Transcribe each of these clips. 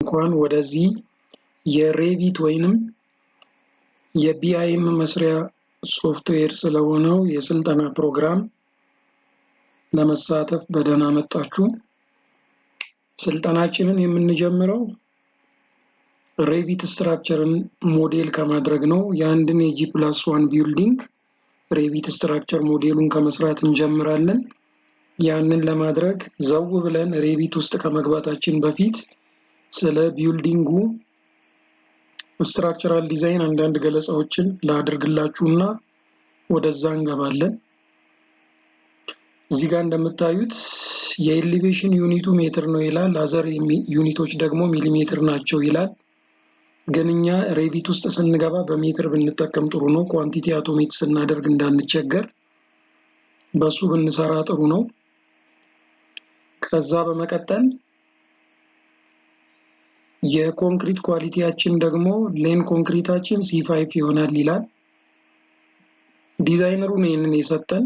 እንኳን ወደዚህ የ Revit ወይንም የ BIM መስሪያ ሶፍትዌር ስለሆነው የስልጠና ፕሮግራም ለመሳተፍ በደህና መጣችሁ። ስልጠናችንን የምንጀምረው Revit structure ን ሞዴል ከማድረግ ነው። የአንድን የ G+1 building Revit structure ሞዴሉን ከመስራት እንጀምራለን። ያንን ለማድረግ ዘው ብለን Revit ውስጥ ከመግባታችን በፊት ስለ building ኡ structural design አንዳንድ ገለጻዎችን ላድርግላችሁና ወደዛ እንገባለን። እዚህ ጋር እንደምታዩት የ elevation unit ኡ ሜትር ነው ይላል። Other unit ኦች ደግሞ ሚሊሜትር ናቸው ይላል። ግን እኛ Revit ውስጥ ስንገባ በሜትር ብንጠቀም ጥሩ ነው። Quantity automate ስናደርግ እንዳንቸገር በሱ ብንሰራ ጥሩ ነው። ከዛ በመቀጠል የ concrete quality ያችን ደግሞ lean concrete ኣችን C5 ይሆናል ይላል። ዲዛይነሩ ነው ይህንን የሰጠን።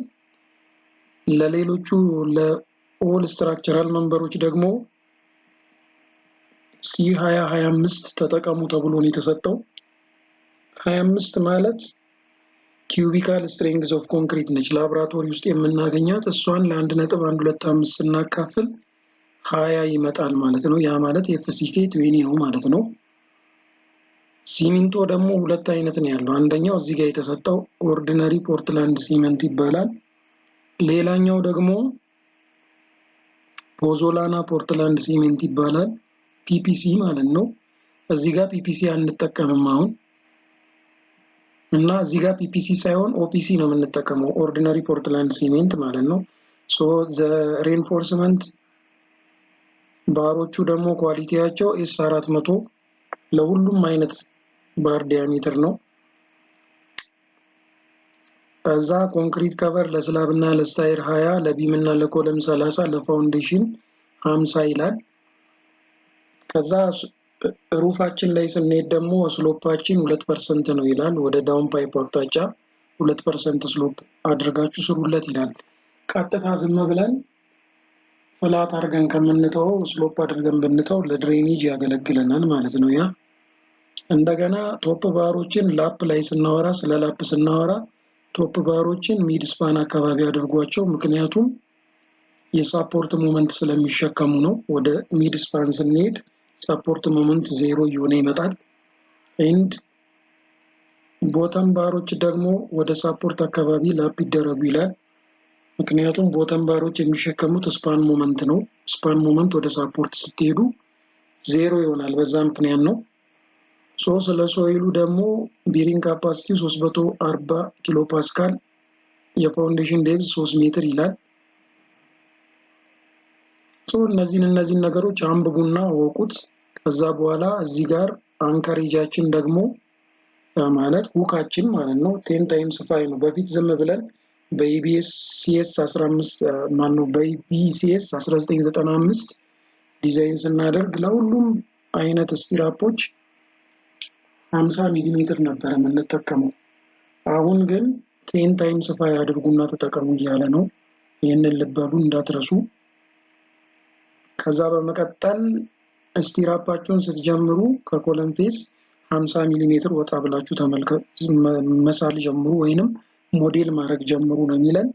ለሌሎቹ ለ all structural member ኦች ደግሞ C 20 25 ተጠቀሙ ተብሎ ነው የተሰጠው። 25 ማለት cubical strength of concrete ነች። ላቦራቶሪ ውስጥ የምናገኛት እሷን ለ1.125 ስናካፍል 20 ይመጣል ማለት ነው። ያ ማለት fck 20 ነው ማለት ነው። ሲሚንቶ ደግሞ ሁለት አይነት ነው ያለው። አንደኛው እዚህ ጋር የተሰጠው ordinary Portland cement ይባላል። ሌላኛው ደግሞ pozzolana Portland cement ይባላል። PPC ማለት ነው። እዚህ ጋር PPC አንጠቀምም አሁን እና እዚህ ጋር PPC ሳይሆን OPC ነው የምንጠቀመው፣ ordinary Portland cement ማለት ነው። So the reinforcement bar ኦቹ ደግሞ quality ያቸው S 400 ለሁሉም አይነት bar diameter ነው። ከዛ concrete cover ለ slab እና ለ stair 20፣ ለ beam እና ለ column 30፣ ለ foundation 50 ይላል። ከዛ roof ኣችን ላይ ስንሄድ ደግሞ slope ኣችን 2% ነው ይላል። ወደ down pipe አቅጣጫ 2% slope አድርጋችሁ ስሩለት ይላል። ቀጥታ ዝም ብለን flat አድርገን ከምንተወው slope አድርገን ብንተው ለ drainage ያገለግለናል ማለት ነው። ያ እንደገና top bar ኦችን lap ላይ ስናወራ፣ ስለ lap ስናወራ top bar ኦችን mid span አካባቢ አድርጓቸው። ምክንያቱም የ support moment ስለሚሸከሙ ነው። ወደ mid span ስንሄድ support moment zero እየሆነ ይመጣል። And bottom bar ኦች ደግሞ ወደ support አካባቢ lap ይደረጉ ይላል። ምክንያቱም bottom bar ኦች የሚሸከሙት span moment ነው። Span moment ወደ support ስትሄዱ ዜሮ ይሆናል። በዛ ምክንያት ነው። So ስለ soil ኡ ደግሞ bearing capacity ው 340 kilo pascal፣ የ foundation depth 3 ሜትር ይላል። So እነዚህን ነገሮች አንብቡና እወቁት። ከዛ በኋላ እዚህ ጋር anchorage ኣችን ደግሞ ማለት hook ኣችን ማለት ነው 10 times phi ነው። በፊት ዝም ብለን በ EBS CS 15፣ ማነው፣ በ EBCS 1995 ዲዛይን ስናደርግ ለሁሉም አይነት stirrup ኦች 50 ሚሊ ሜትር ነበር የምንጠቀመው። አሁን ግን 10 times phi አድርጉና ተጠቀሙ እያለ ነው። ይህንን ልብ በሉ፣ እንዳትረሱ። ከዛ በመቀጠል stirrup ኣችሁን ስትጀምሩ ከ column face 50 ሚሊ ሜትር ወጣ ብላችሁ መሳል ጀምሩ ወይንም ሞዴል ማድረግ ጀምሩ ነው የሚለን።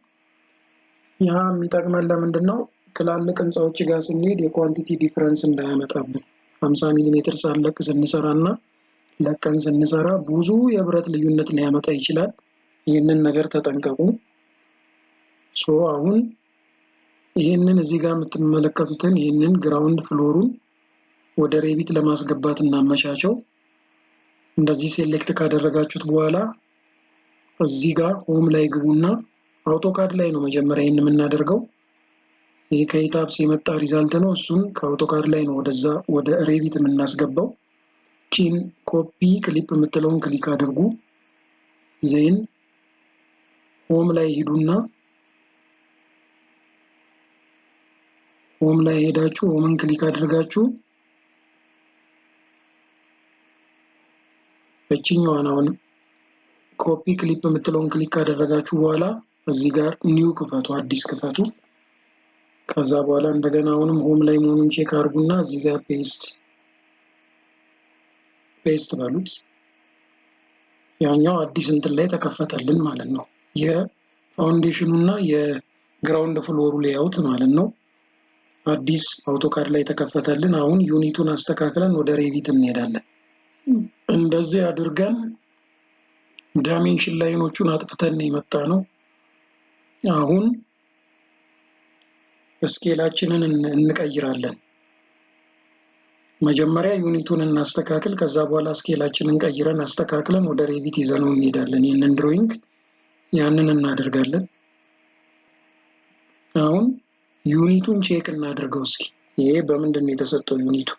ያ የሚጠቅመን ለምንድን ነው? ትላልቅ ህንፃዎች ጋር ስንሄድ የ quantity difference እንዳያመጣብን፣ 50 ሚሊ ሜትር ሳንለቅ ስንሰራ እና ለቀን ስንሰራ ብዙ የብረት ልዩነት ሊያመጣ ይችላል። ይህንን ነገር ተጠንቀቁ። So አሁን ይህንን እዚህ ጋር የምትመለከቱትን ይህንን ground floor ኡን ወደ Revit ለማስገባት እናመቻቸው። እንደዚህ select ካደረጋችሁት በኋላ እዚህ ጋር home ላይ ግቡና AutoCAD ላይ ነው መጀመሪያ ይህን የምናደርገው። ይህ ከ ETABS የመጣ result ነው። እሱን ከ AutoCAD ላይ ነው ወደዛ ወደ Revit የምናስገባው። ቺን copy clip የምትለውን click አድርጉ። Then home ላይ ሂዱና፣ home ላይ ሄዳችሁ home ን click አድርጋችሁ እችኛዋን አሁን copy clip የምትለውን click ካደረጋችሁ በኋላ እዚህ ጋር new ክፈቱ፣ አዲስ ክፈቱ። ከዛ በኋላ እንደገና አሁንም home ላይ መሆኑን check አድርጉና እዚህ ጋር paste Paste በሉት። ያኛው አዲስ እንትን ላይ ተከፈተልን ማለት ነው። የ foundation ኑ እና የ ground floor ኡ layout ማለት ነው። አዲስ AutoCAD ላይ ተከፈተልን። አሁን unit ኡን አስተካክለን ወደ Revit እንሄዳለን። እንደዚህ አድርገን dimension line ኦቹን አጥፍተን የመጣ ነው። አሁን scale ኣችንን እንቀይራለን። መጀመሪያ unit ኡን እናስተካክል። ከዛ በኋላ scale ኣችንን ቀይረን አስተካክለን ወደ Revit ይዘነው እንሄዳለን። ይህንን drawing ያንን እናደርጋለን። አሁን unit ኡን check እናድርገው እስኪ። ይሄ በምንድን ነው የተሰጠው? Unit ኡ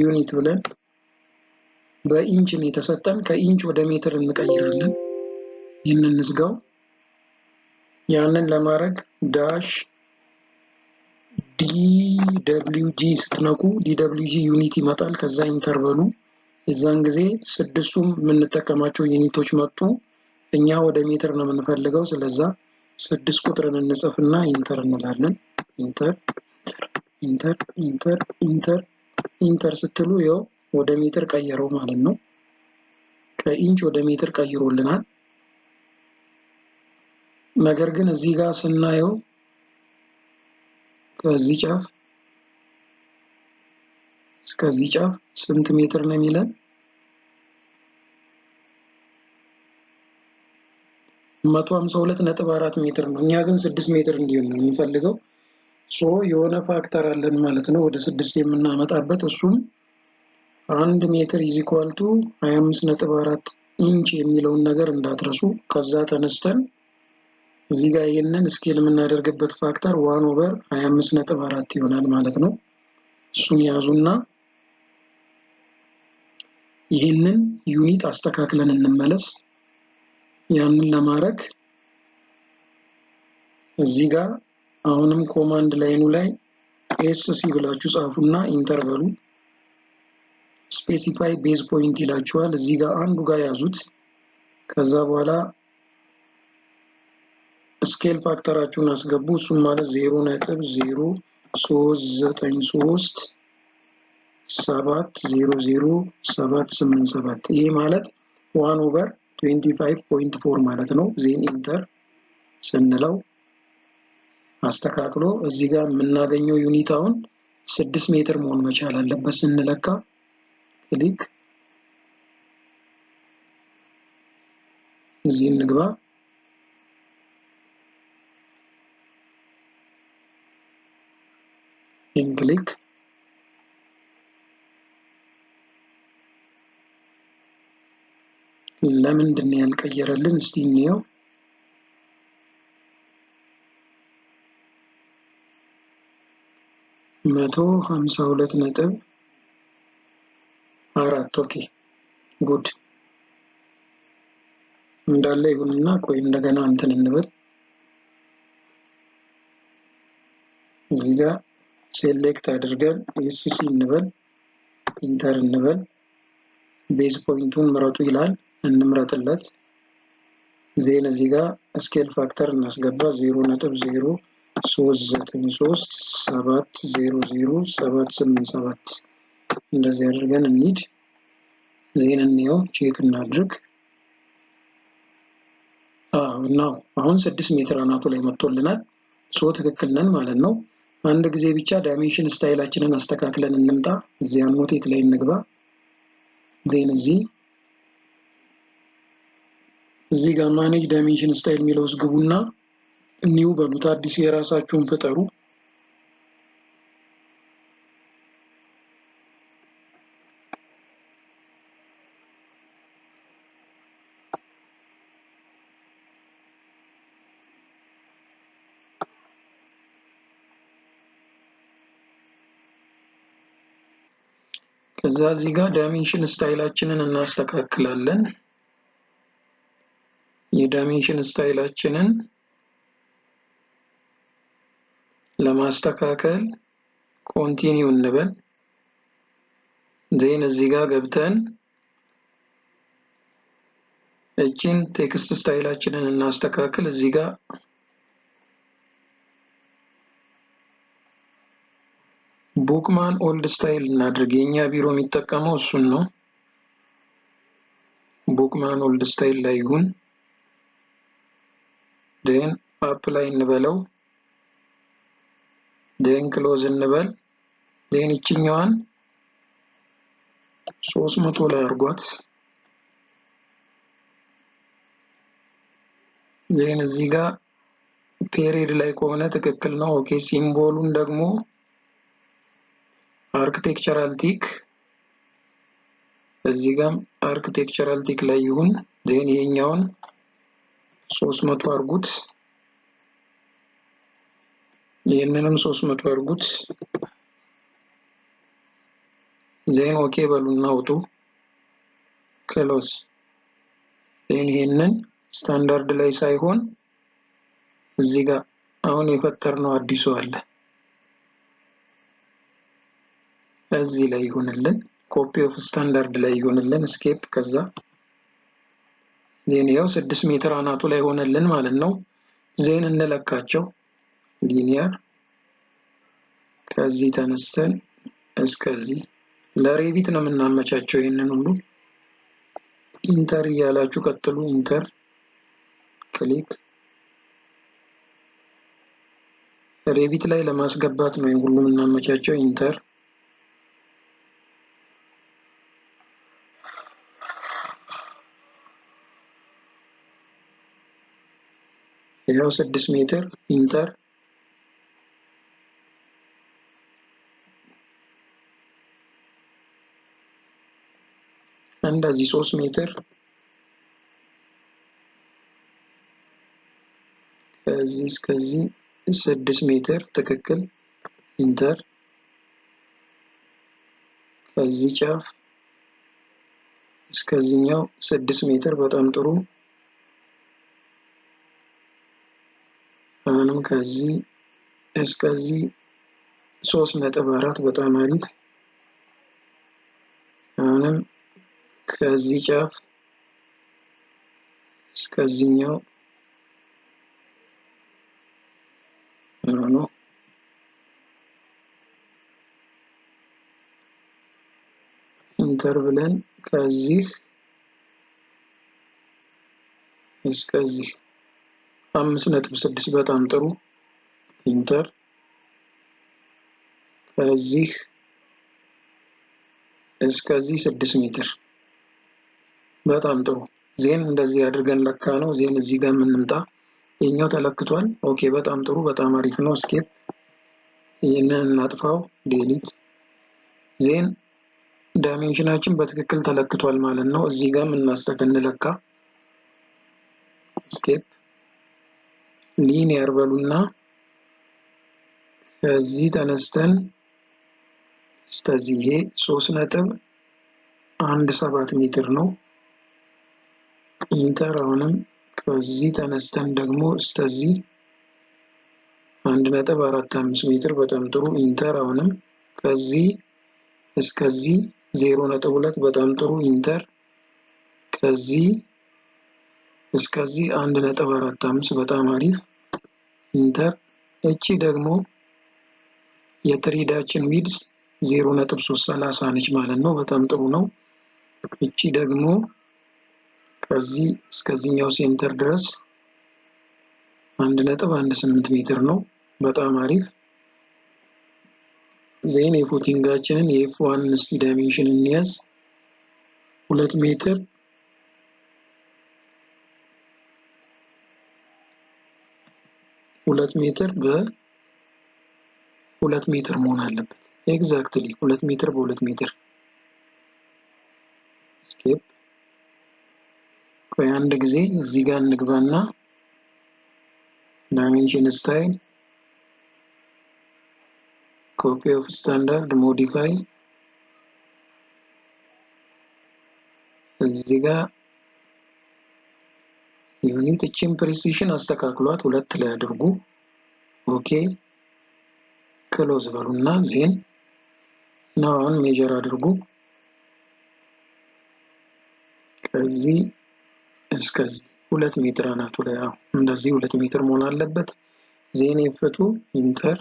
unit ብለን በኢንች ነው የተሰጠን። ከኢንች ወደ ሜትር እንቀይራለን። ይህንን እንዝጋው። ያንን ለማድረግ dash DWG ስትነኩ DWG unit ይመጣል። ከዛ enter በሉ። የዛን ጊዜ ስድስቱም የምንጠቀማቸው unit ኦች መጡ። እኛ ወደ ሜትር ነው የምንፈልገው። ስለዛ 6 ቁጥርን እንጽፍና enter እንላለን። Enter, enter, enter, enter, enter ስትሉ ይኸው ወደ ሜትር ቀየረው ማለት ነው። ከኢንች ወደ ሜትር ቀይሮልናል። ነገር ግን እዚህ ጋር ስናየው ከዚህ ጫፍ እስከዚህ ጫፍ ስንት ሜትር ነው የሚለን? 152.4 ሜትር ነው። እኛ ግን 6 ሜትር እንዲሆን ነው የምንፈልገው። So የሆነ factor አለን ማለት ነው ወደ 6 የምናመጣበት። እሱም 1 ሜትር is equal to 25.4 ኢንች የሚለውን ነገር እንዳትረሱ። ከዛ ተነስተን እዚህ ጋር ይህንን scale የምናደርግበት factor 1 over 25.4 ይሆናል ማለት ነው። እሱን ያዙና ይህንን unit አስተካክለን እንመለስ። ያንን ለማድረግ እዚህ ጋር አሁንም command line ኑ ላይ SC ብላችሁ ጻፉና enter በሉ። Specify base point ይላችኋል። እዚህ ጋር አንዱ ጋር ያዙት። ከዛ በኋላ scale factor ኣችሁን አስገቡ። እሱም ማለት 0.0393700787። ይሄ ማለት 1 over 25.4 ማለት ነው። Then enter ስንለው አስተካክሎ እዚህ ጋር የምናገኘው unit አሁን 6 ሜትር መሆን መቻል አለበት ስንለካ። Click እዚህ እንግባ። Click ለምንድን ነው ያልቀየረልን? እስቲ እንየው። 152.4። Okay, good። እንዳለ ይሁንና ቆይ እንደገና እንትን እንበል። እዚህ ጋር select አድርገን SC እንበል፣ enter እንበል። Base point ኡን ምረጡ ይላል፣ እንምረጥለት። Then እዚህ ጋር scale factor እናስገባ። 0.0393700787። እንደዚህ አድርገን እንሂድ። Then እንየው፣ check እናድርግ። እና አሁን 6 ሜትር አናቱ ላይ መጥቶልናል። So ትክክል ነን ማለት ነው። አንድ ጊዜ ብቻ dimension style ኣችንን አስተካክለን እንምጣ። እዚህ annotate ላይ እንግባ። Then እዚህ ጋር manage dimension style የሚለው ውስጥ ግቡና new በሉት። አዲስ የራሳችሁን ፍጠሩ። ከዛ እዚህ ጋር dimension style ኣችንን እናስተካክላለን። የ dimension style ኣችንን ለማስተካከል continue እንበል። Then እዚህ ጋር ገብተን እቺን text style ኣችንን እናስተካክል። እዚህ ጋር Bookman old style እናድርግ። የኛ ቢሮ የሚጠቀመው እሱን ነው። Bookman old style ላይ ይሁን። Then apply እንበለው። Then close እንበል። Then ይችኛዋን 300 ላይ አድርጓት። Then እዚህ ጋር period ላይ ከሆነ ትክክል ነው። Okay symbol ኡን ደግሞ architectural tick እዚህ ጋርም architectural tick ላይ ይሁን። Then ይሄኛውን 300 አድርጉት። ይህንንም 300 አድርጉት። Then okay በሉና አውጡ። Close። Then ይሄንን ስታንዳርድ ላይ ሳይሆን እዚህ ጋር አሁን የፈጠርነው አዲሱ አለ እዚህ ላይ ይሁንልን። Copy of standard ላይ ይሁንልን። Escape። ከዛ then ያው 6 ሜትር አናቱ ላይ ሆነልን ማለት ነው። Then እንለካቸው linear ከዚህ ተነስተን እስከዚህ ለ Revit ነው የምናመቻቸው። ይህንን ሁሉ enter እያላችሁ ቀጥሉ። Enter click Revit ላይ ለማስገባት ነው ሁሉ የምናመቻቸው። Enter ይኸው 6 ሜትር enter እንደዚህ 3 ሜትር ከዚህ እስከዚህ 6 ሜትር ትክክል። Enter ከዚህ ጫፍ እስከዚህኛው 6 ሜትር በጣም ጥሩ። አሁንም ከዚህ እስከዚህ 3.4 በጣም አሪፍ። አሁንም ከዚህ ጫፍ እስከዚህኛው ነው enter ብለን ከዚህ እስከዚህ 5.6 በጣም ጥሩ። Enter ከዚህ እስከዚህ 6 ሜትር በጣም ጥሩ። Then እንደዚህ አድርገን ለካ ነው። Then እዚህ ጋር የምንምጣ የኛው ተለክቷል። Okay በጣም ጥሩ፣ በጣም አሪፍ ነው። Escape ይህንን እናጥፋው፣ delete። Then dimension ኣችን በትክክል ተለክቷል ማለት ነው። እዚህ ጋር እንለካ። Escape linear በሉና ከዚህ ተነስተን እስከዚህ ይሄ 3.17 ሜትር ነው። Enter አሁንም ከዚህ ተነስተን ደግሞ እስከዚህ 1.45 ሜትር በጣም ጥሩ። Enter አሁንም ከዚህ እስከዚህ 0.2 በጣም ጥሩ። Enter ከዚህ እስከዚህ 1.45 በጣም አሪፍ። Enter እቺ ደግሞ የ tread ኣችን width 0.330 ነች ማለት ነው። በጣም ጥሩ ነው። እቺ ደግሞ ከዚህ እስከዚህኛው center ድረስ 1.18 ሜትር ነው። በጣም አሪፍ። Then የ footing ኣችንን የ F one እስቲ dimension እንያዝ። 2 ሜትር 2 ሜትር በ2 ሜትር መሆን አለበት። Exactly 2 ሜትር በ2 ሜትር። Escape ቆይ አንድ ጊዜ እዚህ ጋር እንግባና dimension style copy of standard modify እዚህ ጋር unit እቺን precision አስተካክሏት 2 ላይ አድርጉ። Okay close በሉና then now አሁን measure አድርጉ። ከዚህ እስከዚህ 2 ሜትር አናቱ ላይ አዎ እንደዚህ 2 ሜትር መሆን አለበት። Then F two enter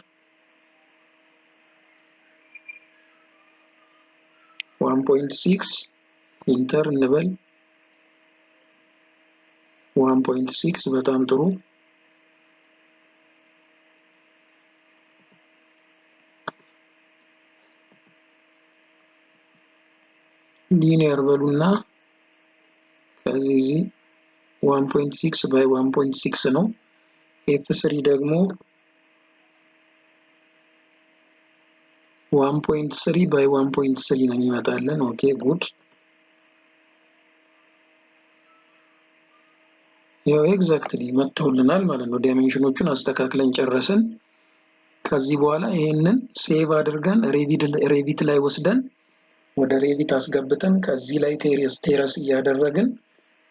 1.6 enter እንበል። 1.6 በጣም ጥሩ። Linear በሉና ከዚህ እዚህ 1.6 by 1.6 ነው። F3 ደግሞ 1.3 by 1.3 ነው የሚመጣልን። Okay, good። ያው exactly መጥተውልናል ማለት ነው። Dimension ኦቹን አስተካክለን ጨረስን። ከዚህ በኋላ ይሄንን save አድርገን Revit ላይ ወስደን ወደ Revit አስገብተን ከዚህ ላይ terrace እያደረግን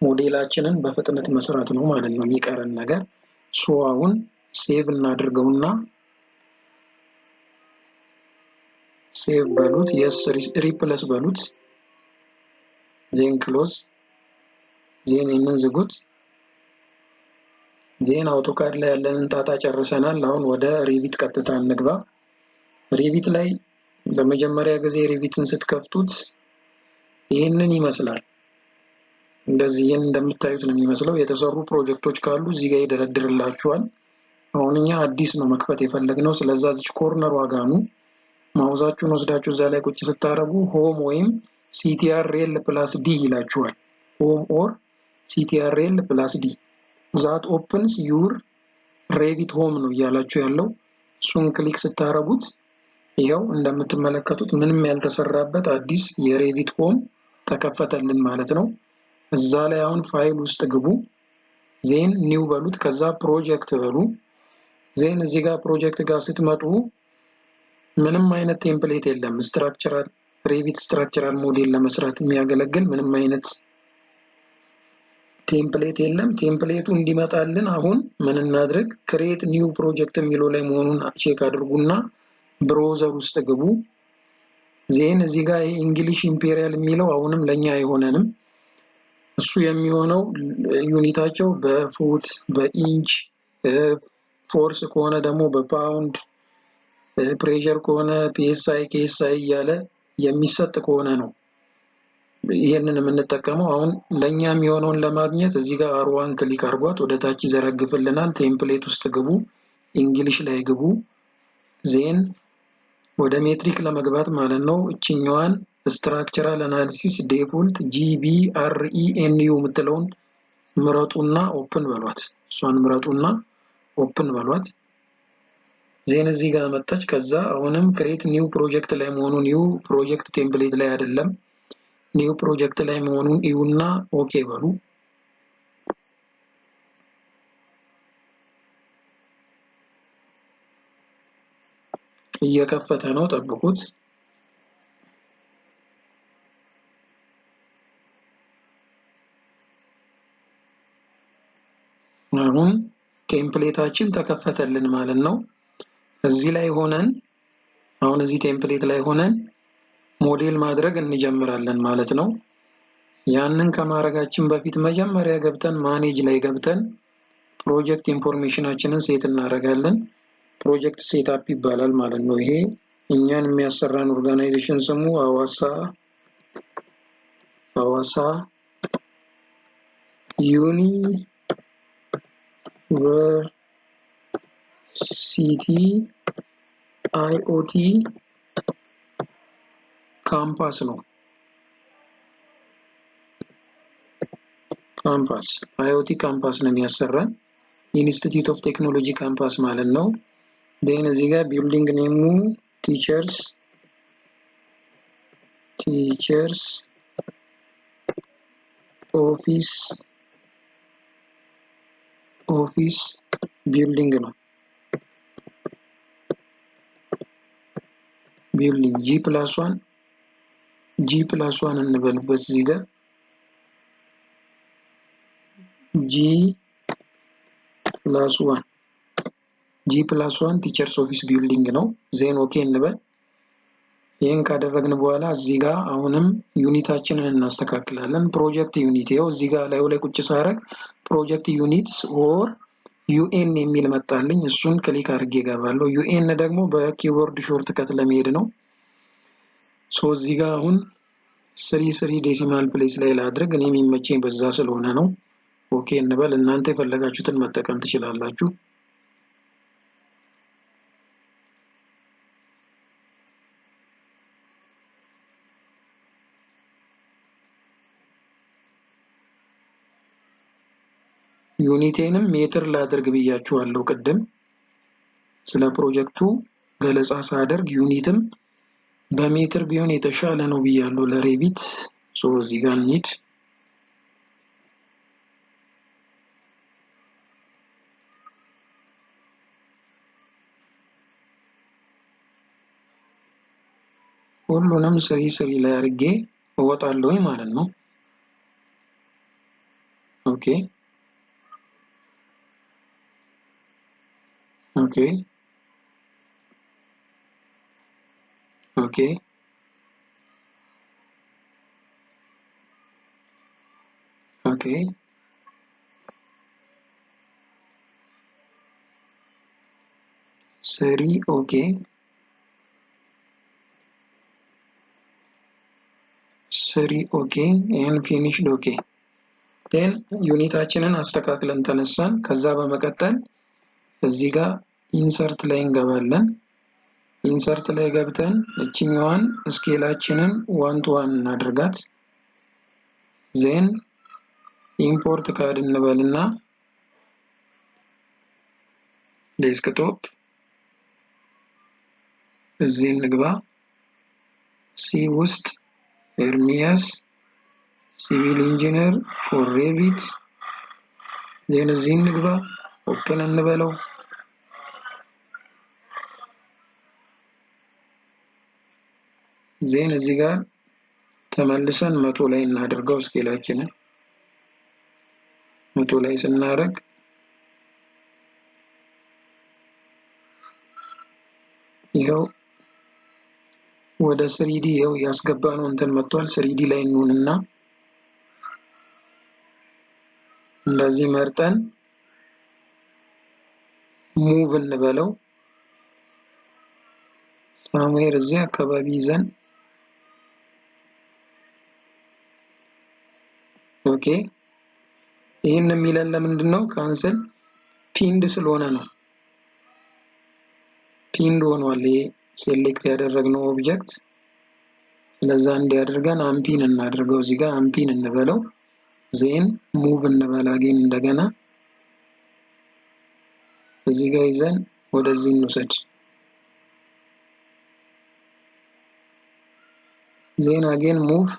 ሞዴላችንን በፍጥነት መስራት ነው ማለት ነው የሚቀረን ነገር። So አሁን save እናድርገውና save በሉት፣ yes, replace በሉት፣ then close፣ then ይህንን ዝጉት። Then AutoCAD ላይ ያለንን ጣጣ ጨርሰናል። አሁን ወደ Revit ቀጥታ እንግባ። Revit ላይ ለመጀመሪያ ጊዜ Revit ን ስትከፍቱት ይህንን ይመስላል። እንደዚህ ይህን እንደምታዩት ነው የሚመስለው። የተሰሩ ፕሮጀክቶች ካሉ እዚህ ጋር ይደረድርላችኋል። አሁን እኛ አዲስ ነው መክፈት የፈለግነው። ስለዛ እዚች corner ዋጋ ነው mouse ኣችሁን ወስዳችሁ እዛ ላይ ቁጭ ስታደርጉ home ወይም CTRL plus D ይላችኋል። Home or CTRL plus D, that opens your Revit home ነው እያላችሁ ያለው። እሱን click ስታደርጉት ይኸው እንደምትመለከቱት ምንም ያልተሰራበት አዲስ የ Revit home ተከፈተልን ማለት ነው። እዛ ላይ አሁን ፋይል ውስጥ ግቡ፣ then new በሉት፣ ከዛ ፕሮጀክት በሉ። Then እዚህ ጋር ፕሮጀክት ጋር ስትመጡ ምንም አይነት template የለም። Structural Revit structural model ለመስራት የሚያገለግል ምንም አይነት template የለም። Template ኡ እንዲመጣልን አሁን ምን እናድርግ? Create new project የሚለው ላይ መሆኑን check አድርጉና browser ውስጥ ግቡ። Then እዚህ ጋር English Imperial የሚለው አሁንም ለኛ አይሆነንም። እሱ የሚሆነው unit ኣቸው በ foot፣ በ inch፣ force ከሆነ ደግሞ በፓውንድ፣ pressure ከሆነ PSI፣ KSI እያለ የሚሰጥ ከሆነ ነው ይሄንን የምንጠቀመው። አሁን ለኛ የሚሆነውን ለማግኘት እዚህ ጋር arrow ዋን click አድርጓት ወደ ታች ይዘረግፍልናል። Template ውስጥ ግቡ፣ English ላይ ግቡ። Then ወደ ሜትሪክ ለመግባት ማለት ነው እችኛዋን structural analysis default GBRENU የምትለውን ምረጡና open በሏት። እሷን ምረጡና open በሏት። Then እዚህ ጋር መጣች። ከዛ አሁንም create new project ላይ መሆኑን new project template ላይ አይደለም፣ new project ላይ መሆኑን እዩና okay በሉ። እየከፈተ ነው፣ ጠብቁት። አሁን template ኣችን ተከፈተልን ማለት ነው። እዚህ ላይ ሆነን አሁን እዚህ template ላይ ሆነን ሞዴል ማድረግ እንጀምራለን ማለት ነው። ያንን ከማድረጋችን በፊት መጀመሪያ ገብተን manage ላይ ገብተን project information ኣችንን set እናደርጋለን። Project setup ይባላል ማለት ነው። ይሄ እኛን የሚያሰራን organization ስሙ ሐዋሳ University IoT campus ነው። Campus IoT campus ነው የሚያሰራን፣ Institute of Technology campus ማለት ነው። Then እዚህ ጋር building name ኡ teachers office building ነው። Building G+1፣ G+1 እንበልበት። እዚህ ጋር G+1፣ G+1 teachers office building ነው። Then okay እንበል። ይህን ካደረግን በኋላ እዚህ ጋር አሁንም unit ኣችንን እናስተካክላለን። Project unit ይኸው እዚህ ጋር ላዩ ላይ ቁጭ ሳደርግ project units or UN የሚል መጣልኝ። እሱን click አድርጌ እገባለሁ። UN ደግሞ በ keyboard shortcut ለመሄድ ነው። So እዚህ ጋር አሁን 3 3 decimal place ላይ ላድርግ። እኔ የሚመቸኝ በዛ ስለሆነ ነው። Okay እንበል። እናንተ የፈለጋችሁትን መጠቀም ትችላላችሁ። Unit ኤንም ሜትር ላድርግ ብያችኋለሁ ቅድም ስለ ፕሮጀክቱ ገለጻ ሳደርግ unit ም በሜትር ቢሆን የተሻለ ነው ብያለሁ ለ Revit። So እዚህ ጋር እንሂድ። ሁሉንም three three ላይ አድርጌ እወጣለሁኝ ማለት ነው። Okay okay okay okay three okay three okay and finished okay። Then unit ኣችንን አስተካክለን ተነሳን። ከዛ በመቀጠል እዚህ ጋር insert ላይ እንገባለን። Insert ላይ ገብተን እቺኛዋን scale ኣችንን 1 to 1 እናድርጋት። Then import CAD እንበልና desktop እዚህ እንግባ። C ውስጥ ኤርሚያስ civil engineer for Revit። Then እዚህ እንግባ፣ open እንበለው። Then እዚህ ጋር ተመልሰን 100 ላይ እናድርገው። Scale ኣችንን 100 ላይ ስናደርግ ይኸው ወደ 3D ይኸው ያስገባነው እንትን መጥቷል። 3D ላይ እንሁንና እንደዚህ መርጠን move እንበለው። Somewhere እዚህ አካባቢ ይዘን okay። ይሄን የሚለን ለምንድን ነው? Cancel pinned ስለሆነ ነው። Pinned ሆኗል ይሄ select ያደረግነው object። ስለዛ እንዲያደርገን unpin እናድርገው። እዚህ ጋር unpin እንበለው። Then move እንበል again እንደገና እዚህ ጋር ይዘን ወደዚህ እንውሰድ። Then again move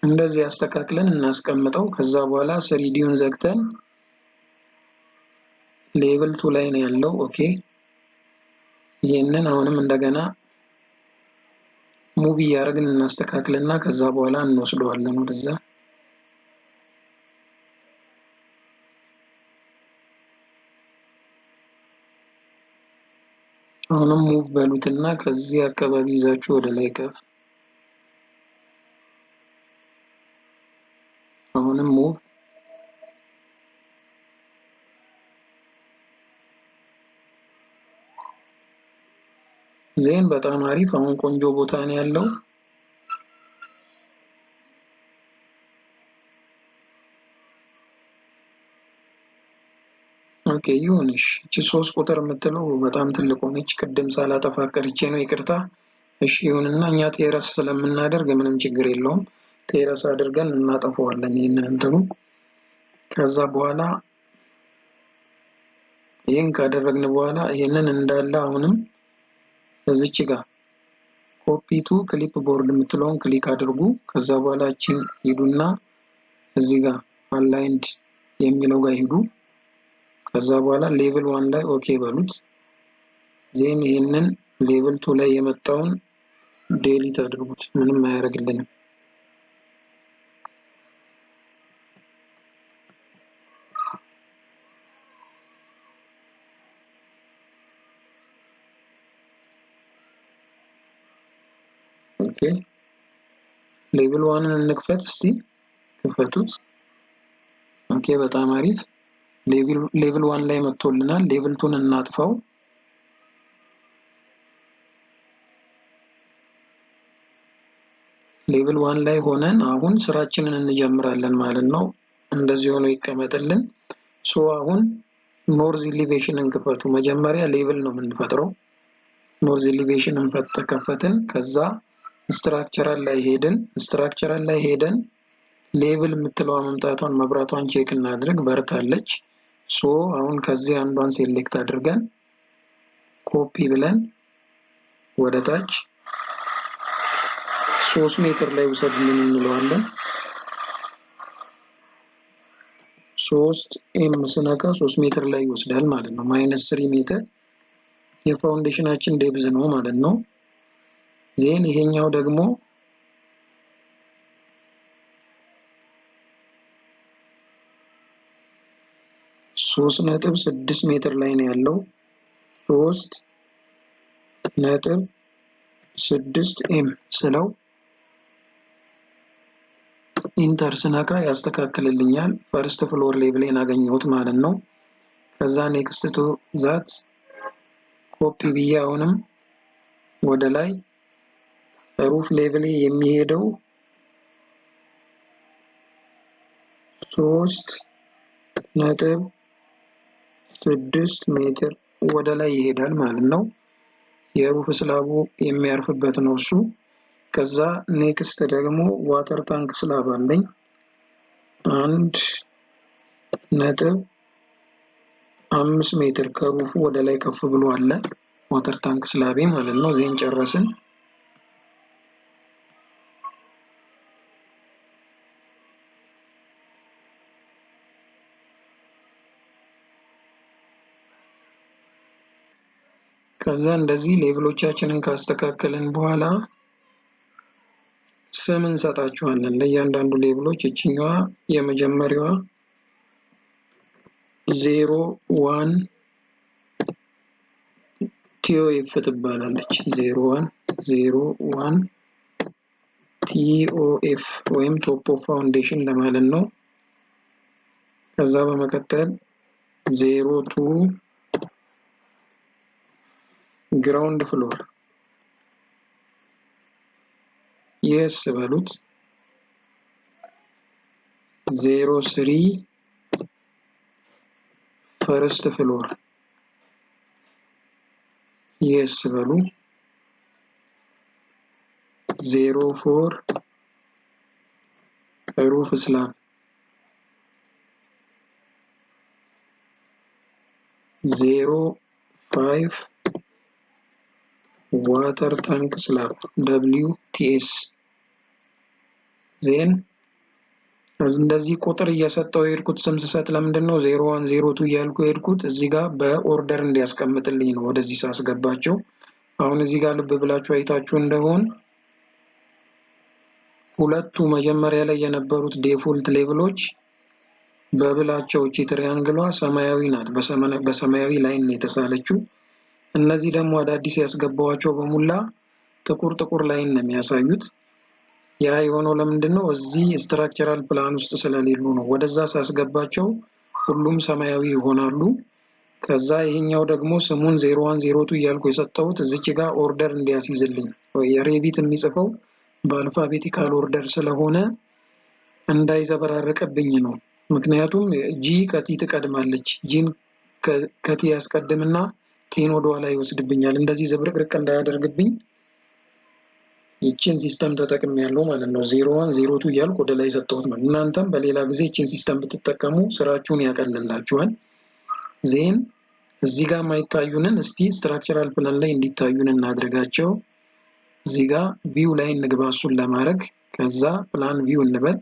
እንደዚህ አስተካክለን እናስቀምጠው። ከዛ በኋላ 3D ውን ዘግተን level 2 ላይ ነው ያለው። Okay ይሄንን አሁንም እንደገና move እያደረግን እናስተካክልና ከዛ በኋላ እንወስደዋለን ወደዛ። አሁንም move በሉትና ከዚህ አካባቢ ይዛችሁ ወደ ላይ ከፍ። አሁንም move then በጣም አሪፍ። አሁን ቆንጆ ቦታ ነው ያለው። Okay ይሁንሽ። እቺ 3 ቁጥር የምትለው በጣም ትልቅ ሆነች። ቅድም ሳላጠፋ ቀርቼ ነው፣ ይቅርታ። እሺ ይሁንና እኛ terrace ስለምናደርግ ምንም ችግር የለውም። Terrace አድርገን እናጠፋዋለን ይሄንን እንትኑ። ከዛ በኋላ ይሄን ካደረግን በኋላ ይሄንን እንዳለ አሁንም እዚች ጋር copy to clipboard የምትለውን click አድርጉ። ከዛ በኋላ እቺን ሂዱና እዚህ ጋር aligned የሚለው ጋር ሂዱ። ከዛ በኋላ level 1 ላይ okay በሉት። Then ይሄንን level 2 ላይ የመጣውን delete አድርጉት፣ ምንም አያደርግልንም። Okay level 1ን እንክፈት እስቲ፣ ክፈቱት። Okay፣ በጣም አሪፍ። Level 1 ላይ መጥቶልናል። Level 2ን እናጥፋው። Level 1 ላይ ሆነን አሁን ስራችንን እንጀምራለን ማለት ነው። እንደዚህ ሆኖ ይቀመጥልን። So አሁን north elevation እንክፈቱ። መጀመሪያ level ነው የምንፈጥረው። North elevation ከፈትን። ከዛ structural ላይ ሄድን። Structural ላይ ሄደን level የምትለዋ መምጣቷን መብራቷን check እናድርግ። በርታለች። So አሁን ከዚህ አንዷን select አድርገን ኮፒ ብለን ወደ ታች 3 ሜትር ላይ ውሰድልን እንለዋለን። 3 M ስነካ 3 ሜትር ላይ ይወስዳል ማለት ነው። -3 ሜትር የ foundation ኣችን depth ነው ማለት ነው። Then ይሄኛው ደግሞ 3.6 ሜትር ላይ ነው ያለው። 3.6 M ስለው enter ስነካ ያስተካክልልኛል። First floor level ኤን አገኘሁት ማለት ነው። ከዛ next to that copy ብዬ አሁንም ወደ ላይ roof level ኤ የሚሄደው 3.6 ሜትር ወደ ላይ ይሄዳል ማለት ነው። የ roof slab ኡ የሚያርፍበት ነው እሱ። ከዛ next ደግሞ water tank slab አለኝ 1.5 ሜትር ከ roof ኡ ወደ ላይ ከፍ ብሎ አለ water tank slab ኤ ማለት ነው። Then ጨረስን። ከዛ እንደዚህ level ኦቻችንን ካስተካከልን በኋላ ስም እንሰጣቸዋለን ለእያንዳንዱ level ኦች። እችኛዋ የመጀመሪያዋ 01 TOF ትባላለች። 01 01 TOF ወይም top of foundation ለማለት ነው። ከዛ በመቀጠል 02 ground floor yes በሉት። 03 first floor yes በሉ። 04 roof slab 05 water tank slab WTS። Then እንደዚህ ቁጥር እየሰጠው የሄድኩት ስም ስሰጥ ለምንድን ነው 01 02 እያልኩ የሄድኩት? እዚህ ጋር በ order እንዲያስቀምጥልኝ ነው ወደዚህ ሳስገባቸው። አሁን እዚህ ጋር ልብ ብላችሁ አይታችሁ እንደሆን ሁለቱ መጀመሪያ ላይ የነበሩት default level ኦች bubble ኣቸው እቺ triangle ኧ ሰማያዊ ናት፣ በሰማያዊ line ነው የተሳለችው። እነዚህ ደግሞ አዳዲስ ያስገባዋቸው በሙላ ጥቁር ጥቁር line ነው የሚያሳዩት። ያ የሆነው ለምንድን ነው? እዚህ structural plan ውስጥ ስለሌሉ ነው። ወደዛ ሳስገባቸው ሁሉም ሰማያዊ ይሆናሉ። ከዛ ይሄኛው ደግሞ ስሙን 01 02 እያልኩ የሰጠሁት እዚች ጋር order እንዲያስይዝልኝ ወይ Revit የሚጽፈው በ alphabetical order ስለሆነ እንዳይዘበራረቅብኝ ነው። ምክንያቱም G ከ T ትቀድማለች። G ን ከ T ያስቀድምና T ን ወደኋላ ይወስድብኛል። እንደዚህ ዝብርቅርቅ እንዳያደርግብኝ ይቺን system ተጠቅሜያለሁ ማለት ነው። 01 02 እያልኩ ወደ ላይ ሰጠሁት ማለት። እናንተም በሌላ ጊዜ ይቺን system ብትጠቀሙ ስራችሁን ያቀልላችኋል። Then እዚህ ጋር የማይታዩንን እስቲ structural plan ላይ እንዲታዩን እናድርጋቸው። እዚህ ጋር view ላይ እንግባ እሱን ለማድረግ። ከዛ plan view እንበል።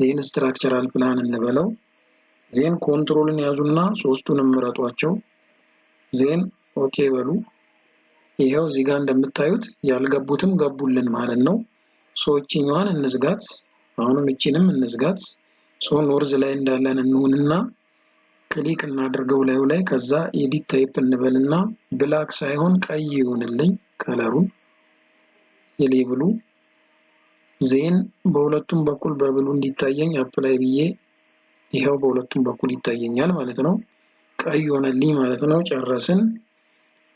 Then structural plan እንበለው። Then control ን ያዙና ሶስቱንም ምረጧቸው። Then okay በሉ። ይሄው እዚህ ጋር እንደምታዩት ያልገቡትም ገቡልን ማለት ነው። So እቺኛዋን እንዝጋት። አሁንም እቺንም እንዝጋት። So north ላይ እንዳለን እንሁንና click እናድርገው ላዩ ላይ። ከዛ edit type እንበልና black ሳይሆን ቀይ ይሁንልኝ color ኡን የ level ኡ። Then በሁለቱም በኩል bubble ኡ እንዲታየኝ apply ብዬ ይኸው በሁለቱም በኩል ይታየኛል ማለት ነው። ቀይ ሆነልኝ ማለት ነው። ጨረስን።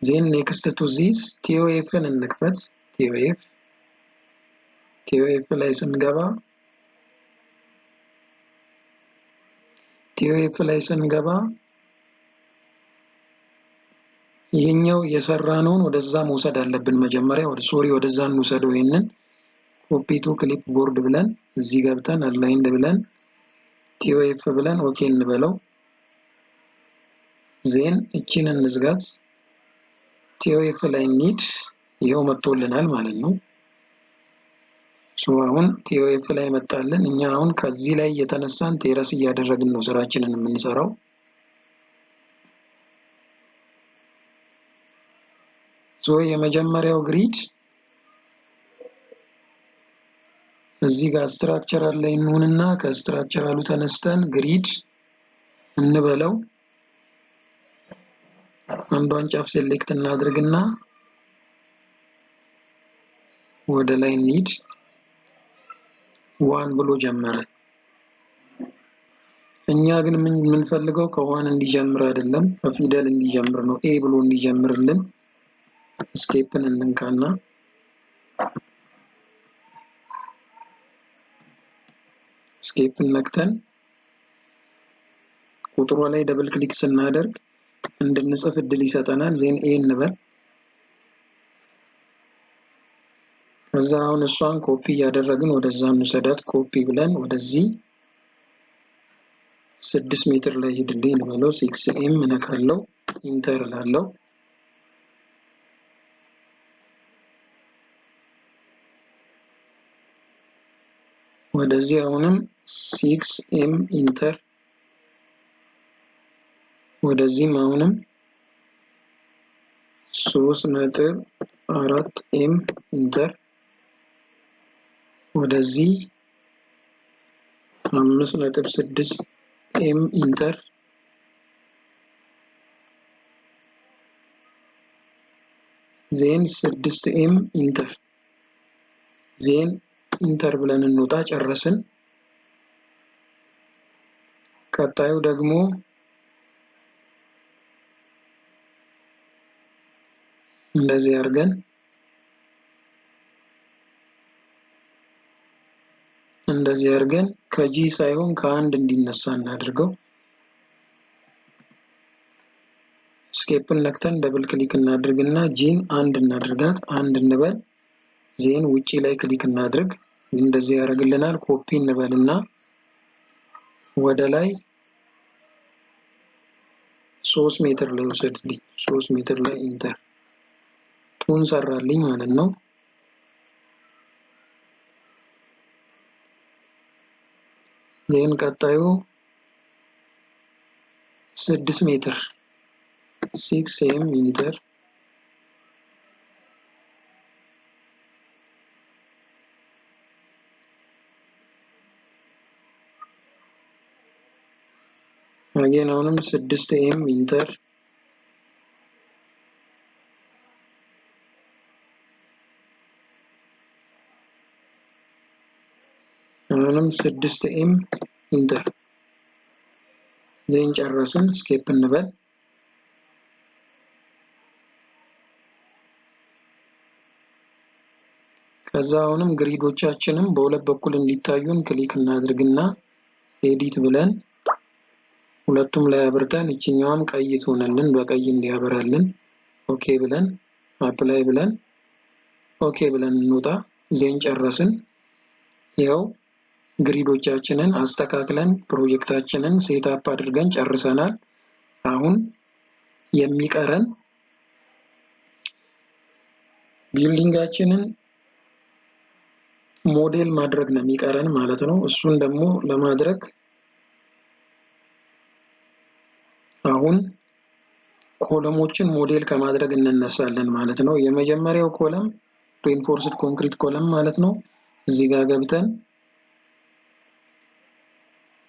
Then next to this TOF ን እንክፈት። TOF ላይ ስንገባ TOF ላይ ስንገባ ይሄኛው የሰራነውን ወደዛ መውሰድ አለብን። መጀመሪያ ወደ sorry ወደዛ እንውሰደው። ይሄንን copy to clipboard ብለን እዚህ ገብተን aligned ብለን TOF ብለን okay እንበለው። Then እቺን እንዝጋት። TOF ላይ እንሂድ። ይሄው መጥቶልናል ማለት ነው። So አሁን TOF ላይ መጣልን። እኛ አሁን ከዚህ ላይ የተነሳን terrace እያደረግን ነው ስራችንን የምንሰራው። So የመጀመሪያው grid እዚህ ጋር structural ላይ እንሁንና ከ structural ኡ ተነስተን grid እንበለው። አንዷን ጫፍ select እናድርግና ወደ ላይ እንሂድ። One ብሎ ጀመረ። እኛ ግን የምንፈልገው ከ one እንዲጀምር አይደለም፣ ከፊደል እንዲጀምር ነው። A ብሎ እንዲጀምርልን escape ን እንንካና escape ን ነክተን ቁጥሯ ላይ double click ስናደርግ እንድንጽፍ እድል ይሰጠናል። Then A እንበል። ከዛ አሁን እሷን ኮፒ እያደረግን ወደዛ እንውሰዳት። ኮፒ ብለን ወደዚህ 6 ሜትር ላይ ሂድልኝ እንበለው። 6 M እነካለው፣ enter እላለሁ። ወደዚህ አሁንም 6 M enter፣ ወደዚህም አሁንም 3.4 M enter፣ ወደዚህ 5.6 M enter፣ then 6 M enter፣ then enter ብለን እንውጣ። ጨረስን። ቀጣዩ ደግሞ እንደዚህ አድርገን ከ G ሳይሆን ከአንድ እንዲነሳ እናድርገው። Escape ን ነክተን double click እናድርግና G ን አንድ እናድርጋት፣ አንድ እንበል። Then ውጪ ላይ click እናድርግ። እንደዚህ ያደርግልናል። ኮፒ እንበልና ወደ ላይ 3 ሜትር ላይ ውሰድልኝ። 3 ሜትር ላይ enter two ን ሰራልኝ ማለት ነው። Then ቀጣዩ 6 ሜትር 6 M enter again አሁንም 6 M enter አሁንም 6 M enter። Then ጨረስን። Escape እንበል። ከዛ አሁንም grid ኦቻችንም በሁለት በኩል እንዲታዩን click እናድርግና edit ብለን ሁለቱም ላይ አብርተን እቺኛዋም ቀይ ትሆንልን በቀይ እንዲያበራልን okay ብለን apply ብለን okay ብለን እንውጣ። Then ጨረስን። ይኸው grid ኦቻችንን አስተካክለን ፕሮጀክታችንን set up አድርገን ጨርሰናል። አሁን የሚቀረን building ኣችንን ሞዴል ማድረግ ነው የሚቀረን ማለት ነው። እሱን ደግሞ ለማድረግ አሁን column ኦችን model ከማድረግ እንነሳለን ማለት ነው። የመጀመሪያው column reinforced concrete column ማለት ነው። እዚህ ጋር ገብተን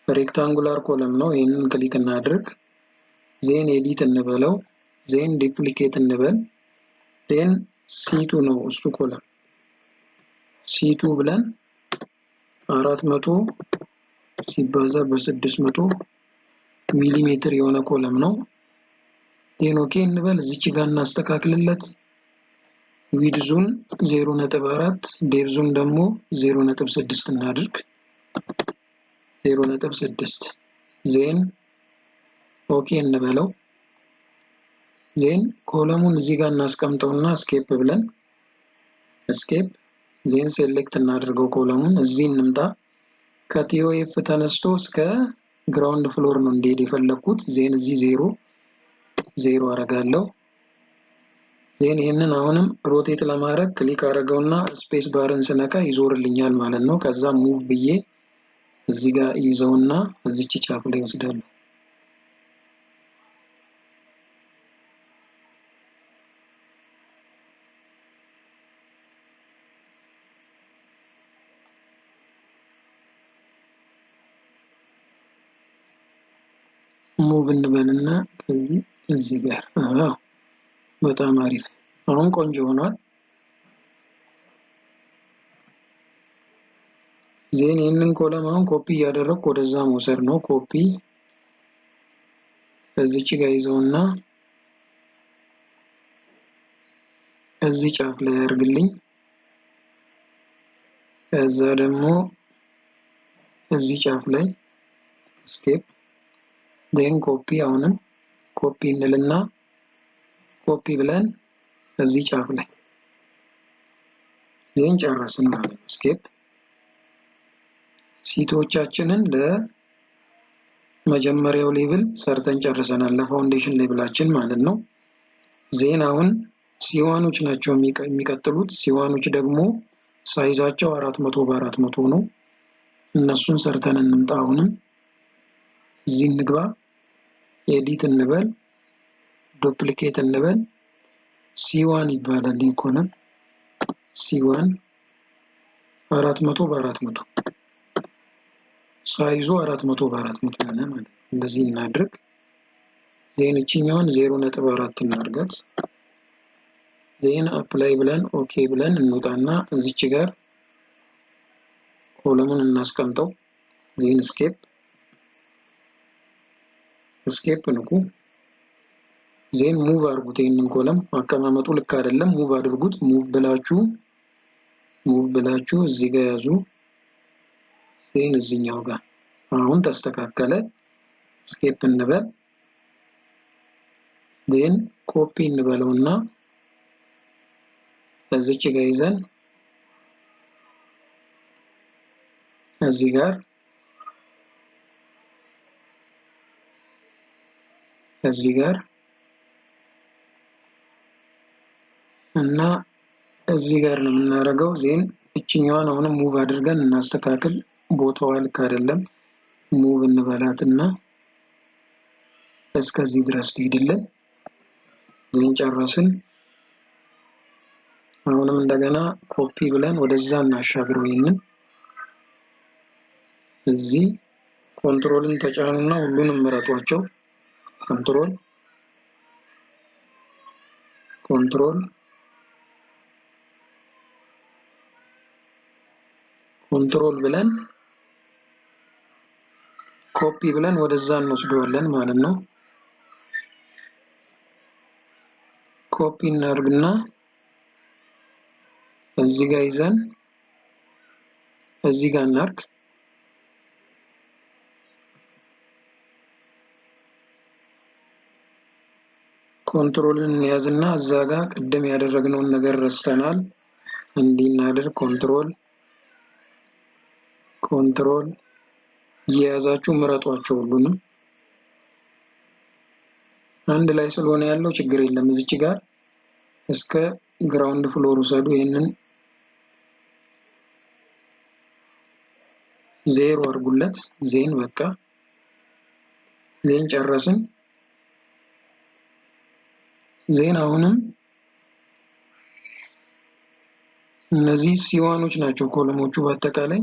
rectangular column ነው። ይሄንን click እናድርግ። Then edit እንበለው። Then duplicate እንበል። Then C2 ነው እሱ column C2 ብለን ሲባዛ በ600 ሚሊ ሜትር የሆነ column ነው። Then okay እንበል። እዚች ጋር እናስተካክልለት። Width ኡን 0.4 depth ኡን ደግሞ 0.6 እናድርግ። 0.6 then okay እንበለው። Then column ኡን እዚህ ጋር እናስቀምጠውና escape ብለን escape then select እናድርገው column ኡን። እዚህ እንምጣ። ከ TOF ተነስቶ እስከ ground floor ነው እንዲሄድ የፈለግኩት። Then እዚህ 0 0 አረጋለሁ። Then ይህንን አሁንም rotate ለማድረግ click አረገውና space bar ን ስነካ ይዞርልኛል ማለት ነው። ከዛ move ብዬ እዚህ ጋር ይዘውና እዚች ጫፍ ላይ ወስዳለሁ። Move እንበልና ከዚህ እዚህ ጋር አዎ፣ በጣም አሪፍ። አሁን ቆንጆ ሆኗል። Then ይህንን column አሁን ኮፒ እያደረግኩ ወደዛ መውሰድ ነው። ኮፒ እዚች ጋር ይዘውና እዚህ ጫፍ ላይ ያርግልኝ። ከዛ ደግሞ እዚህ ጫፍ ላይ escape then copy አሁንም ኮፒ እንልና ኮፒ ብለን እዚህ ጫፍ ላይ then ጨረስን ማለት ነው። Escape C2 ዎቻችንን ለመጀመሪያው level ሰርተን ጨርሰናል፣ ለ foundation level ኣችን ማለት ነው። Then አሁን C1 ኦች ናቸው የሚቀጥሉት። C1 ኦች ደግሞ size ኣቸው 400 በ400 ነው። እነሱን ሰርተን እንምጣ። አሁንም እዚህ እንግባ፣ edit እንበል፣ duplicate እንበል። C1 ይባላል ይህ column C1 400 በ400 size ኡ 400 በ400 ሆነ ማለት ነው። እንደዚህ እናድርግ። Then እችኛዋን 0.4 እናድርጋት። Then apply ብለን okay ብለን እንውጣና እዚች ጋር column ኡን እናስቀምጠው። Then escape escape ንኩ። Then move አድርጉት። ይህንን column አቀማመጡ ልክ አይደለም፣ move አድርጉት። Move ብላችሁ እዚህ ጋር ያዙ። Then እዚህኛው ጋር አሁን ተስተካከለ። Escape እንበል። Then copy እንበለውና እዚች ጋር ይዘን እዚህ ጋር እዚህ ጋር እና እዚህ ጋር ነው የምናደርገው። Then እችኛዋን አሁንም move አድርገን እናስተካክል። ቦታዋ ልክ አይደለም። Move እንበላትና እስከዚህ ድረስ ትሄድልን። Then ጨረስን። አሁንም እንደገና ኮፒ ብለን ወደዛ እናሻግረው። ይህንን እዚህ control ን ተጫኑና ሁሉንም ምረጧቸው። Control control control ብለን ኮፒ ብለን ወደዛ እንወስደዋለን ማለት ነው። ኮፒ እናድርግና እዚህ ጋር ይዘን እዚህ ጋር እናድርግ። Control ን እንያዝና እዛ ጋር ቅድም ያደረግነውን ነገር ረስተናል። እንዲህ እናድርግ። Control control እየያዛችሁ ምረጧቸው ሁሉንም። አንድ ላይ ስለሆነ ያለው ችግር የለም። እዚች ጋር እስከ ground floor ውሰዱ። ይህንን ዜሮ አድርጉለት። Then በቃ then ጨረስን። Then አሁንም እነዚህ C1 ኦች ናቸው column ኦቹ በአጠቃላይ።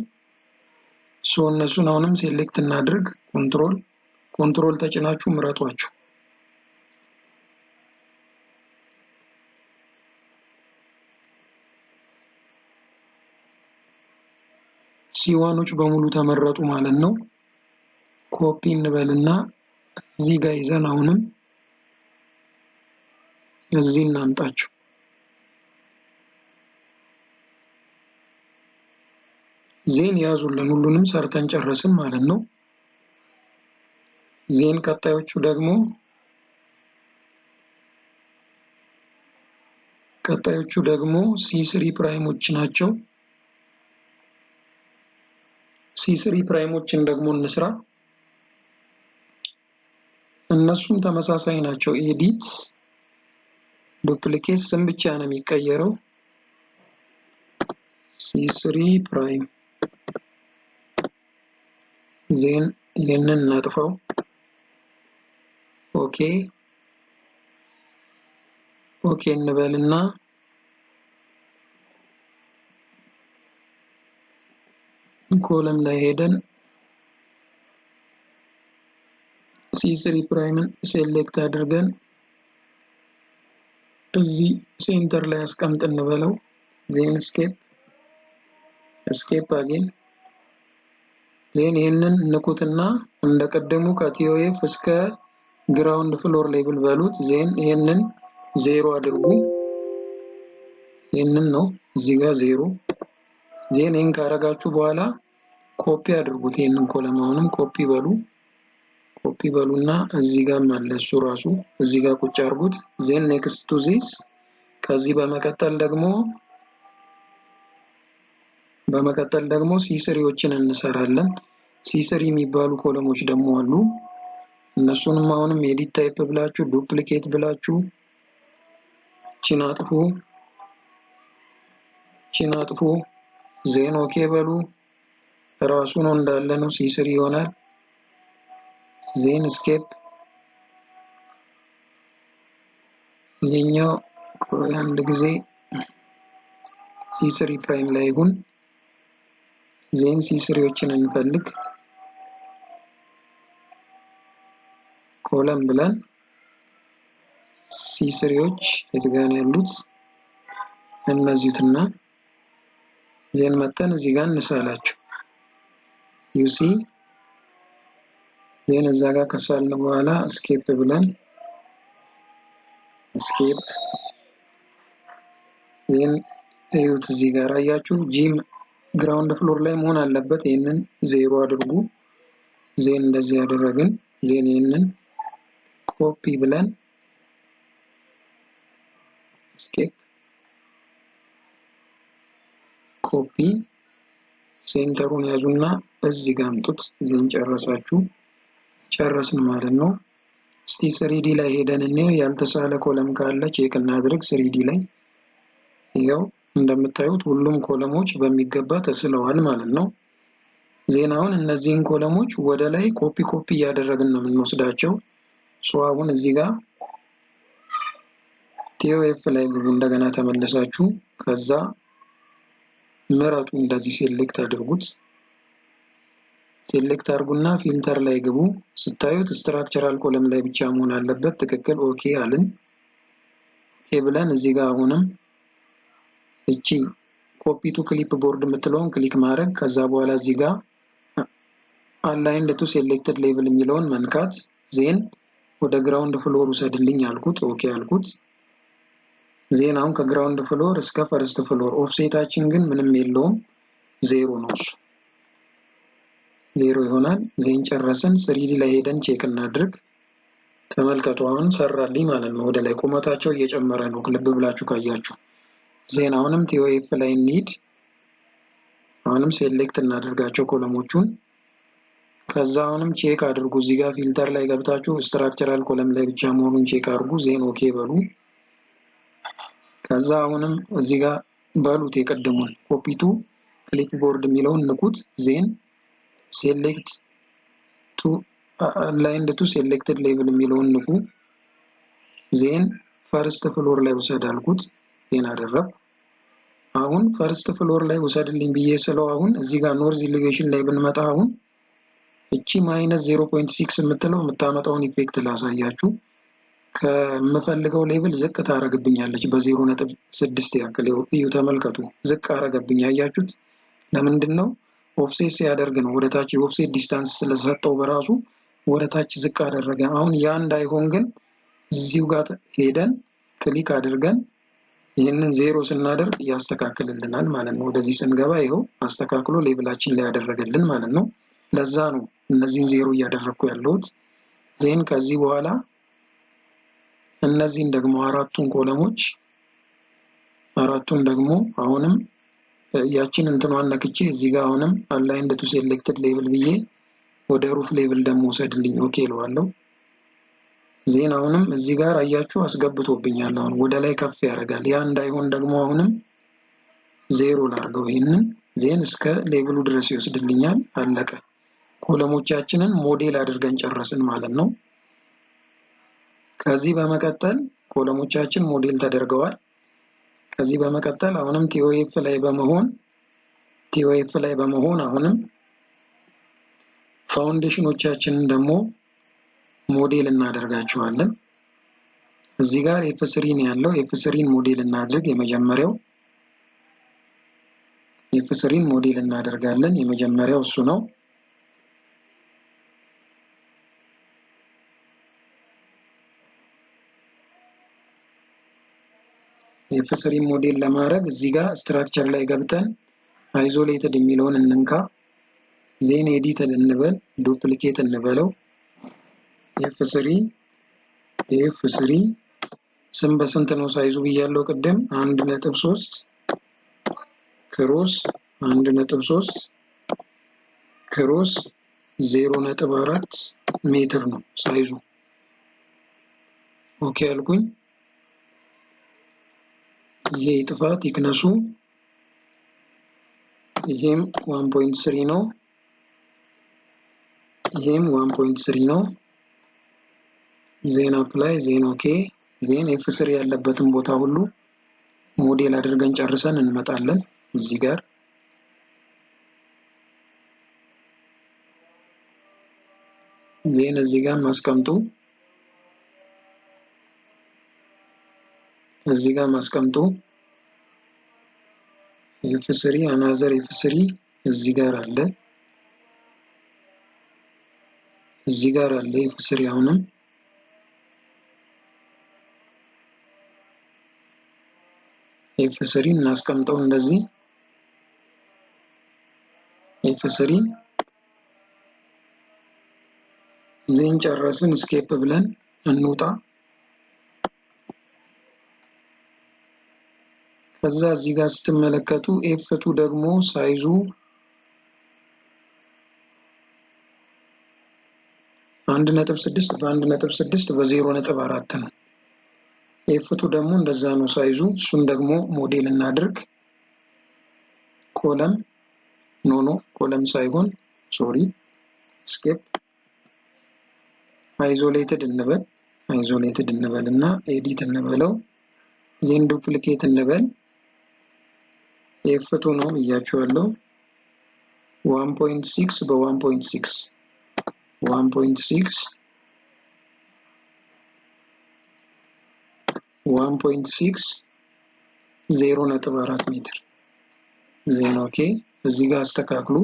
So እነሱን አሁንም select እናድርግ። Control control ተጭናችሁ ምረጧቸው። C1 ኦች በሙሉ ተመረጡ ማለት ነው። ኮፒ እንበልና እዚህ ጋር ይዘን አሁንም እዚህ እናምጣቸው። Then ያዙልን፣ ሁሉንም ሰርተን ጨረስን ማለት ነው። Then ቀጣዮቹ ደግሞ C3 prime ኦች ናቸው። C3 prime ኦችን ደግሞ እንስራ። እነሱም ተመሳሳይ ናቸው። Edit፣ duplicate፣ ስም ብቻ ነው የሚቀየረው። C3 prime፣ then ይህንን እናጥፋው። Okay እንበልና column ላይ ሄደን C3 prime ን select አድርገን እዚህ center ላይ አስቀምጥ እንበለው። Then escape፣ escape again፣ then ይህንን ንኩትና እንደቀደሙ ከ TOF እስከ ground floor level በሉት። Then ይህንን ዜሮ አድርጉ። ይህንን ነው እዚህ ጋር ዜሮ። Then ይህን ካረጋችሁ በኋላ ኮፒ አድርጉት። ይህንን column አሁንም ኮፒ በሉ፣ ኮፒ በሉና እዚህ ጋር አለ፣ እሱ ራሱ እዚህ ጋር ቁጭ አድርጉት። Then next to this፣ ከዚህ በመቀጠል ደግሞ C3 ዎችን እንሰራለን። C3 የሚባሉ column ኦች ደግሞ አሉ። እነሱንም አሁንም edit type ብላችሁ፣ duplicate ብላችሁ ቺን አጥፉ፣ ቺን አጥፉ። Then okay በሉ። ራሱ ነው እንዳለ ነው፣ C3 ይሆናል። Then escape። ይሄኛው አንድ ጊዜ C3 prime ላይ ይሁን። Then C3 ዎችን እንፈልግ። Column ብለን C3 ዎች የት ጋር ነው ያሉት? እነዚሁትና then መተን እዚህ ጋር እንሳላቸው፣ you see። Then እዛ ጋር ከሳልን በኋላ escape ብለን escape። Then እዩት፣ እዚህ ጋር አያችሁ፣ ጂም ground floor ላይ መሆን አለበት። ይህንን ዜሮ አድርጉ። Then እንደዚህ ያደረግን፣ then ይህንን ኮፒ ብለን escape፣ copy፣ center ኡን ያዙና እዚህ ጋር አምጡት። Then ጨረሳችሁ፣ ጨረስን ማለት ነው። እስቲ 3D ላይ ሄደን እንየው። ያልተሳለ column ካለ check እናድርግ። 3D ላይ ይኸው እንደምታዩት ሁሉም column ኦች በሚገባ ተስለዋል ማለት ነው። Then አሁን እነዚህን column ኦች ወደ ላይ copy copy እያደረግን ነው የምንወስዳቸው። So አሁን እዚህ ጋር TOF ላይ ግቡ እንደገና ተመልሳችሁ፣ ከዛ ምረጡ፣ እንደዚህ select አድርጉት። Select አድርጉና filter ላይ ግቡ። ስታዩት structural column ላይ ብቻ መሆን አለበት። ትክክል፣ okay አልን። Okay ብለን እዚህ ጋር አሁንም እቺ copy to clipboard የምትለውን click ማድረግ፣ ከዛ በኋላ እዚህ ጋር align to selected level የሚለውን መንካት፣ then ወደ ground floor ውሰድልኝ አልኩት። Okay አልኩት። Then አሁን ከ ground floor እስከ first floor offset ኣችን ግን ምንም የለውም፣ ዜሮ ነው፣ እሱ ዜሮ ይሆናል። Then ጨረስን። 3D ላይ ሄደን check እናድርግ። ተመልከቱ፣ አሁን ሰራልኝ ማለት ነው። ወደ ላይ ቁመታቸው እየጨመረ ነው፣ ልብ ብላችሁ ካያችሁ። Then አሁንም TOF ላይ እንሂድ። አሁንም select እናደርጋቸው column ኦቹን። ከዛ አሁንም check አድርጉ። እዚህ ጋር filter ላይ ገብታችሁ structural column ላይ ብቻ መሆኑን check አድርጉ። Then okay በሉ። ከዛ አሁንም እዚህ ጋር በሉት፣ የቀደሙን copy to clipboard የሚለውን ንኩት። Then select to align to selected level የሚለውን ንኩ። Then first floor ላይ ውሰድ አልኩት። Then አደረግኩ። አሁን first floor ላይ ውሰድልኝ ብዬ ስለው አሁን እዚህ ጋር north elevation ላይ ብንመጣ አሁን እቺ minus 0.6 የምትለው የምታመጣውን effect ላሳያችሁ። ከምፈልገው level ዝቅ ታረግብኛለች በ0.6 ያክል። እዩ፣ ተመልከቱ፣ ዝቅ አረገብኝ። አያችሁት? ለምንድን ነው? Offset ሲያደርግ ነው ወደ ታች፣ የ offset distance ስለሰጠው በራሱ ወደ ታች ዝቅ አደረገ። አሁን ያ እንዳይሆን ግን እዚሁ ጋር ሄደን click አድርገን ይህንን ዜሮ ስናደርግ ያስተካክልልናል ማለት ነው። ወደዚህ ስንገባ ይኸው አስተካክሎ level ኣችን ላይ ያደረገልን ማለት ነው። ለዛ ነው እነዚህን ዜሮ እያደረግኩ ያለሁት። Then ከዚህ በኋላ እነዚህን ደግሞ አራቱን column ኦች፣ አራቱን ደግሞ አሁንም ያችን እንትኗን ነክቼ እዚህ ጋር አሁንም align to selected level ብዬ ወደ roof level ደግሞ ውሰድልኝ፣ okay እለዋለሁ። Then አሁንም እዚህ ጋር አያችሁ አስገብቶብኛል። አሁን ወደ ላይ ከፍ ያደርጋል። ያ እንዳይሆን ደግሞ አሁንም ዜሮ ላርገው ይህንን፣ then እስከ level ኡ ድረስ ይወስድልኛል። አለቀ። Column ኦቻችንን ሞዴል አድርገን ጨረስን ማለት ነው። ከዚህ በመቀጠል column ኦቻችን ሞዴል ተደርገዋል። ከዚህ በመቀጠል አሁንም TOF ላይ በመሆን አሁንም foundation ኦቻችንን ደግሞ ሞዴል እናደርጋቸዋለን። እዚህ ጋር F3 ነው ያለው። F3 ን ሞዴል እናድርግ። የመጀመሪያው F3 ን ሞዴል እናደርጋለን። የመጀመሪያው እሱ ነው። F3 ሞዴል ለማድረግ እዚህ ጋር structure ላይ ገብተን isolated የሚለውን እንንካ። Then edit እንበል፣ duplicate እንበለው። F3፣ F3 ስንት በስንት ነው size ኡ ብያለው ቅድም? 1.3 cross 1.3 cross 0.4 ሜትር ነው size ኡ። Okay አልኩኝ። ይሄ ይጥፋ thickness ኡ፣ ይሄም 1.3 ነው። ይሄም 1.3 ነው። Then apply፣ then okay፣ then F3 ያለበትን ቦታ ሁሉ ሞዴል አድርገን ጨርሰን እንመጣለን እዚህ ጋር። Then እዚህ ጋር ማስቀምጡ፣ እዚህ ጋር ማስቀምጡ። F3፣ another F3 እዚህ ጋር አለ፣ እዚህ ጋር አለ F3። አሁንም F3 እናስቀምጠው እንደዚህ። F3፣ then ጨረስን። Escape ብለን እንውጣ። ከዛ እዚህ ጋር ስትመለከቱ F2 ደግሞ size ኡ 1.6 በ1.6 በ0.4 ነው። F2 ደግሞ እንደዛ ነው size ኡ። እሱን ደግሞ ሞዴል እናድርግ። Column፣ no, no, column ሳይሆን፣ sorry፣ escape፣ isolated እንበል። Isolated እንበል እና edit እንበለው። Then duplicate እንበል። F2 ነው ብያችኋለሁ። 1.6 በ1.6፣ 1.6፣ 1.6፣ 0.4 ሜትር። Then okay፣ እዚህ ጋር አስተካክሉ።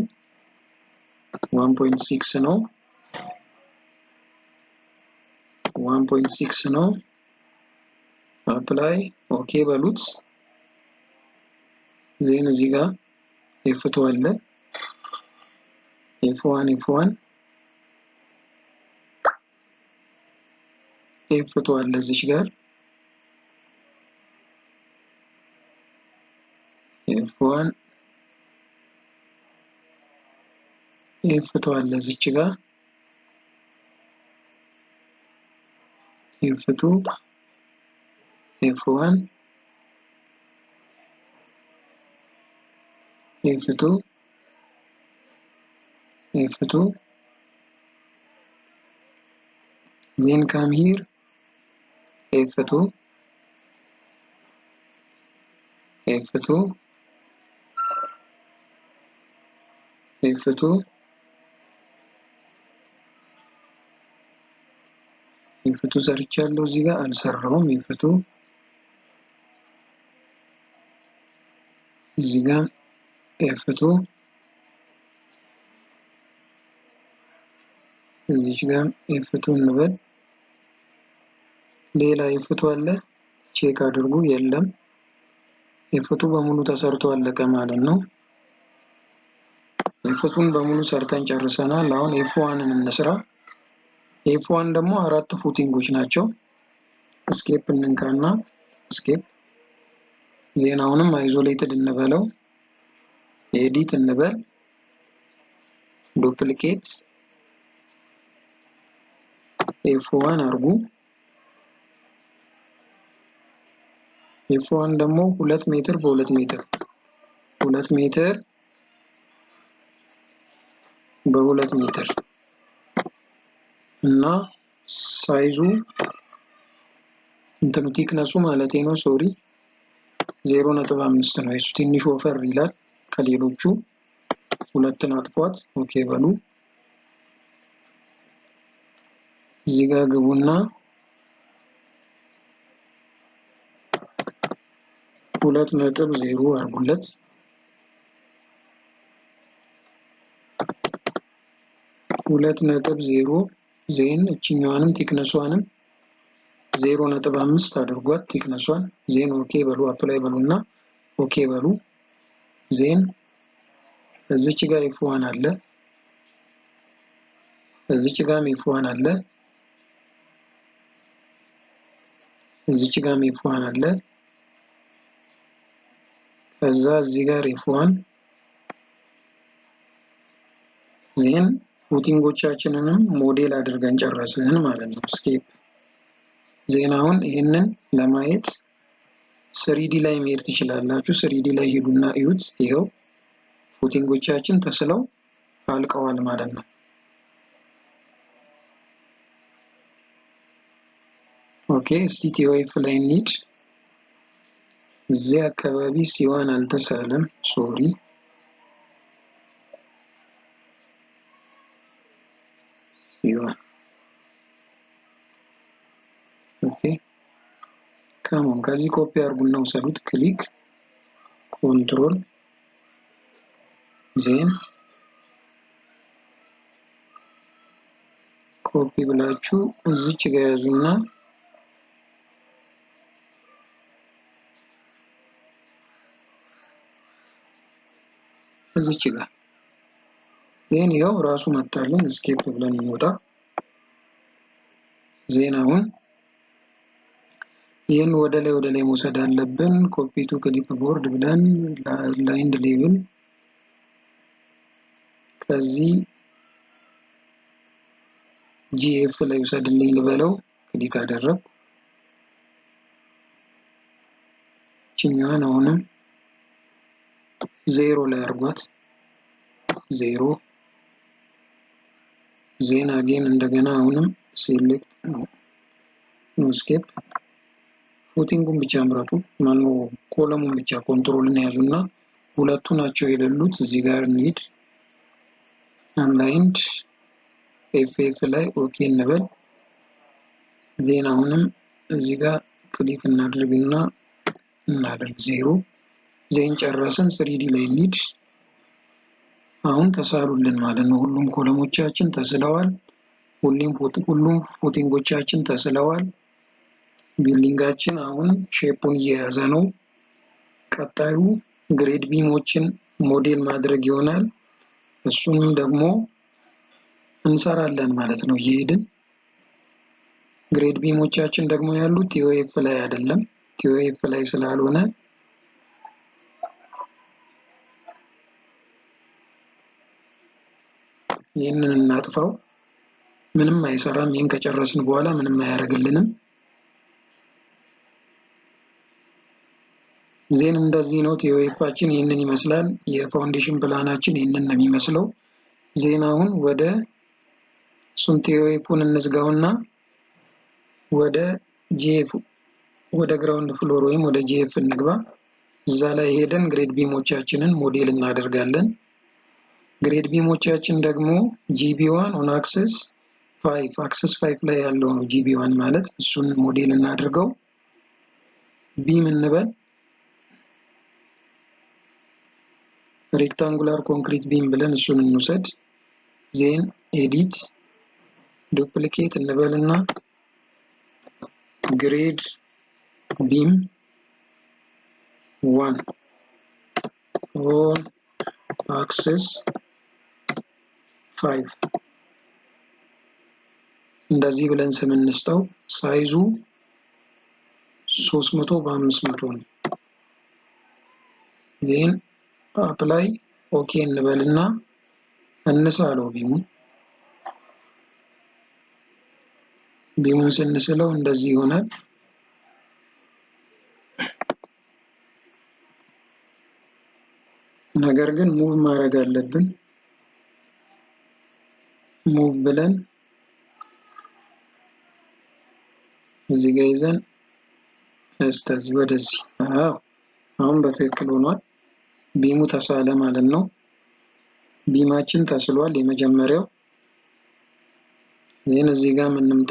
1.6 ነው፣ 1.6 ነው። Apply፣ okay በሉት። Then እዚህ ጋር F2 አለ። F1፣ F1፣ F2 አለ እዚች ጋር። F1፣ F2 አለ እዚች ጋር። F2፣ F1፣ F2፣ F2። Then come here፣ F2፣ F2፣ F2፣ F2 ሰርቻለሁ። እዚህ ጋር አልሰራውም። F2 እዚህ ጋር፣ F2። እዚች ጋር F2 እንበል። ሌላ F2 አለ፣ check አድርጉ። የለም፣ F2 በሙሉ ተሰርቶ አለቀ ማለት ነው። F2ን በሙሉ ሰርተን ጨርሰናል። አሁን F1ን እንስራ። F1 ደግሞ አራት footing ኦች ናቸው። Escape እንንካና escape፣ then አሁንም isolated እንበለው፣ edit እንበል፣ duplicate F1 አርጉ። F1 ደግሞ 2 ሜትር በ2 ሜትር፣ 2 ሜትር በ2 ሜትር እና size ኡ እንትኑ thickness ኡ ማለት ነው፣ sorry፣ 0.5 ነው። የሱ ትንሽ ወፈር ይላል ከሌሎቹ። ሁለትን አጥፏት፣ okay በሉ። እዚህ ጋር ግቡና 2.0 አርጉለት። 2.0፣ then እችኛዋንም thickness ኧንም 0.5 አድርጓት thickness ኧን። Then okay በሉ፣ apply በሉና okay በሉ። Then እዚች ጋር F1 አለ፣ እዚች ጋርም F1 አለ፣ እዚች ጋርም F1 አለ። ከዛ እዚህ ጋር F1፣ then footing ኦቻችንንም ሞዴል አድርገን ጨረስን ማለት ነው። Escape፣ then አሁን ይህንን ለማየት 3D ላይ መሄድ ትችላላችሁ። 3D ላይ ሂዱና እዩት። ይኸው footing ኦቻችን ተስለው አልቀዋል ማለት ነው። Okay፣ እስቲ TOF ላይ እንሂድ። እዚህ አካባቢ C1 አልተሳለም፣ sorry። C1፣ okay፣ come on፣ ከዚህ ኮፒ አድርጉና ውሰዱት። Click፣ control፣ then copy ብላችሁ እዚች ጋር ያዙና እዚች ጋር፣ then ይኸው ራሱ መጣልን። Escape ብለን እንወጣ። Then አሁን ይህን ወደ ላይ መውሰድ አለብን። Copy to clipboard ብለን aligned label ከዚህ GF ላይ ውሰድልኝ ልበለው። Click አደረግኩ። ይችኛዋን አሁንም ዜሮ ላይ አድርጓት፣ 0። Then again እንደገና አሁንም select ነው፣ escape፣ footing ኡን ብቻ ምረጡ። ማነው column ኡን ብቻ control ን ያዙና ሁለቱ ናቸው የሌሉት። እዚህ ጋር እንሂድ። Aligned FF ላይ okay እንበል። Then አሁንም እዚህ ጋር click እናድርግና እናድርግ 0። Then ጨረስን። 3D ላይ እንሂድ። አሁን ተሳሉልን ማለት ነው። ሁሉም column ኦቻችን ተስለዋል። ሁሉም footing ኦቻችን ተስለዋል። Building ኣችን አሁን shape ኡን እየያዘ ነው። ቀጣዩ grade beam ኦችን ሞዴል ማድረግ ይሆናል። እሱንም ደግሞ እንሰራለን ማለት ነው እየሄድን። Grade beam ኦቻችን ደግሞ ያሉት TOF ላይ አይደለም። TOF ላይ ስላልሆነ ይህንን እናጥፋው። ምንም አይሰራም። ይህን ከጨረስን በኋላ ምንም አያደርግልንም። Then እንደዚህ ነው TOF ኣችን ይህንን ይመስላል። የ foundation plan ኣችን ይህንን ነው የሚመስለው። Then አሁን ወደ እሱን TOF ኡን እንዝጋውና ወደ GF፣ ወደ ground floor ወይም ወደ GF እንግባ። እዛ ላይ ሄደን grade beam ኦቻችንን ሞዴል እናደርጋለን። Grade beam ኦቻችን ደግሞ GB1 on axis 5፣ axis 5 ላይ ያለው ነው GB1 ማለት፣ እሱን ሞዴል እናድርገው። Beam እንበል፣ rectangular concrete beam ብለን እሱን እንውሰድ። Then edit፣ Duplicate እንበልና grade beam 1 on axis 5 እንደዚህ ብለን ስም እንስጠው። Size ኡ 300 በ500 ነው። Then apply okay እንበልና እንሳለው beam ኡን። Beam ኡን ስንስለው እንደዚህ ይሆናል። ነገር ግን move ማድረግ አለብን። Move ብለን እዚህ ጋር ይዘን እስከዚህ ወደዚህ። አዎ አሁን በትክክል ሆኗል። Beam ኡ ተሳለ ማለት ነው። Beam ኣችን ተስሏል የመጀመሪያው። ይህን እዚህ ጋር እንምጣ፣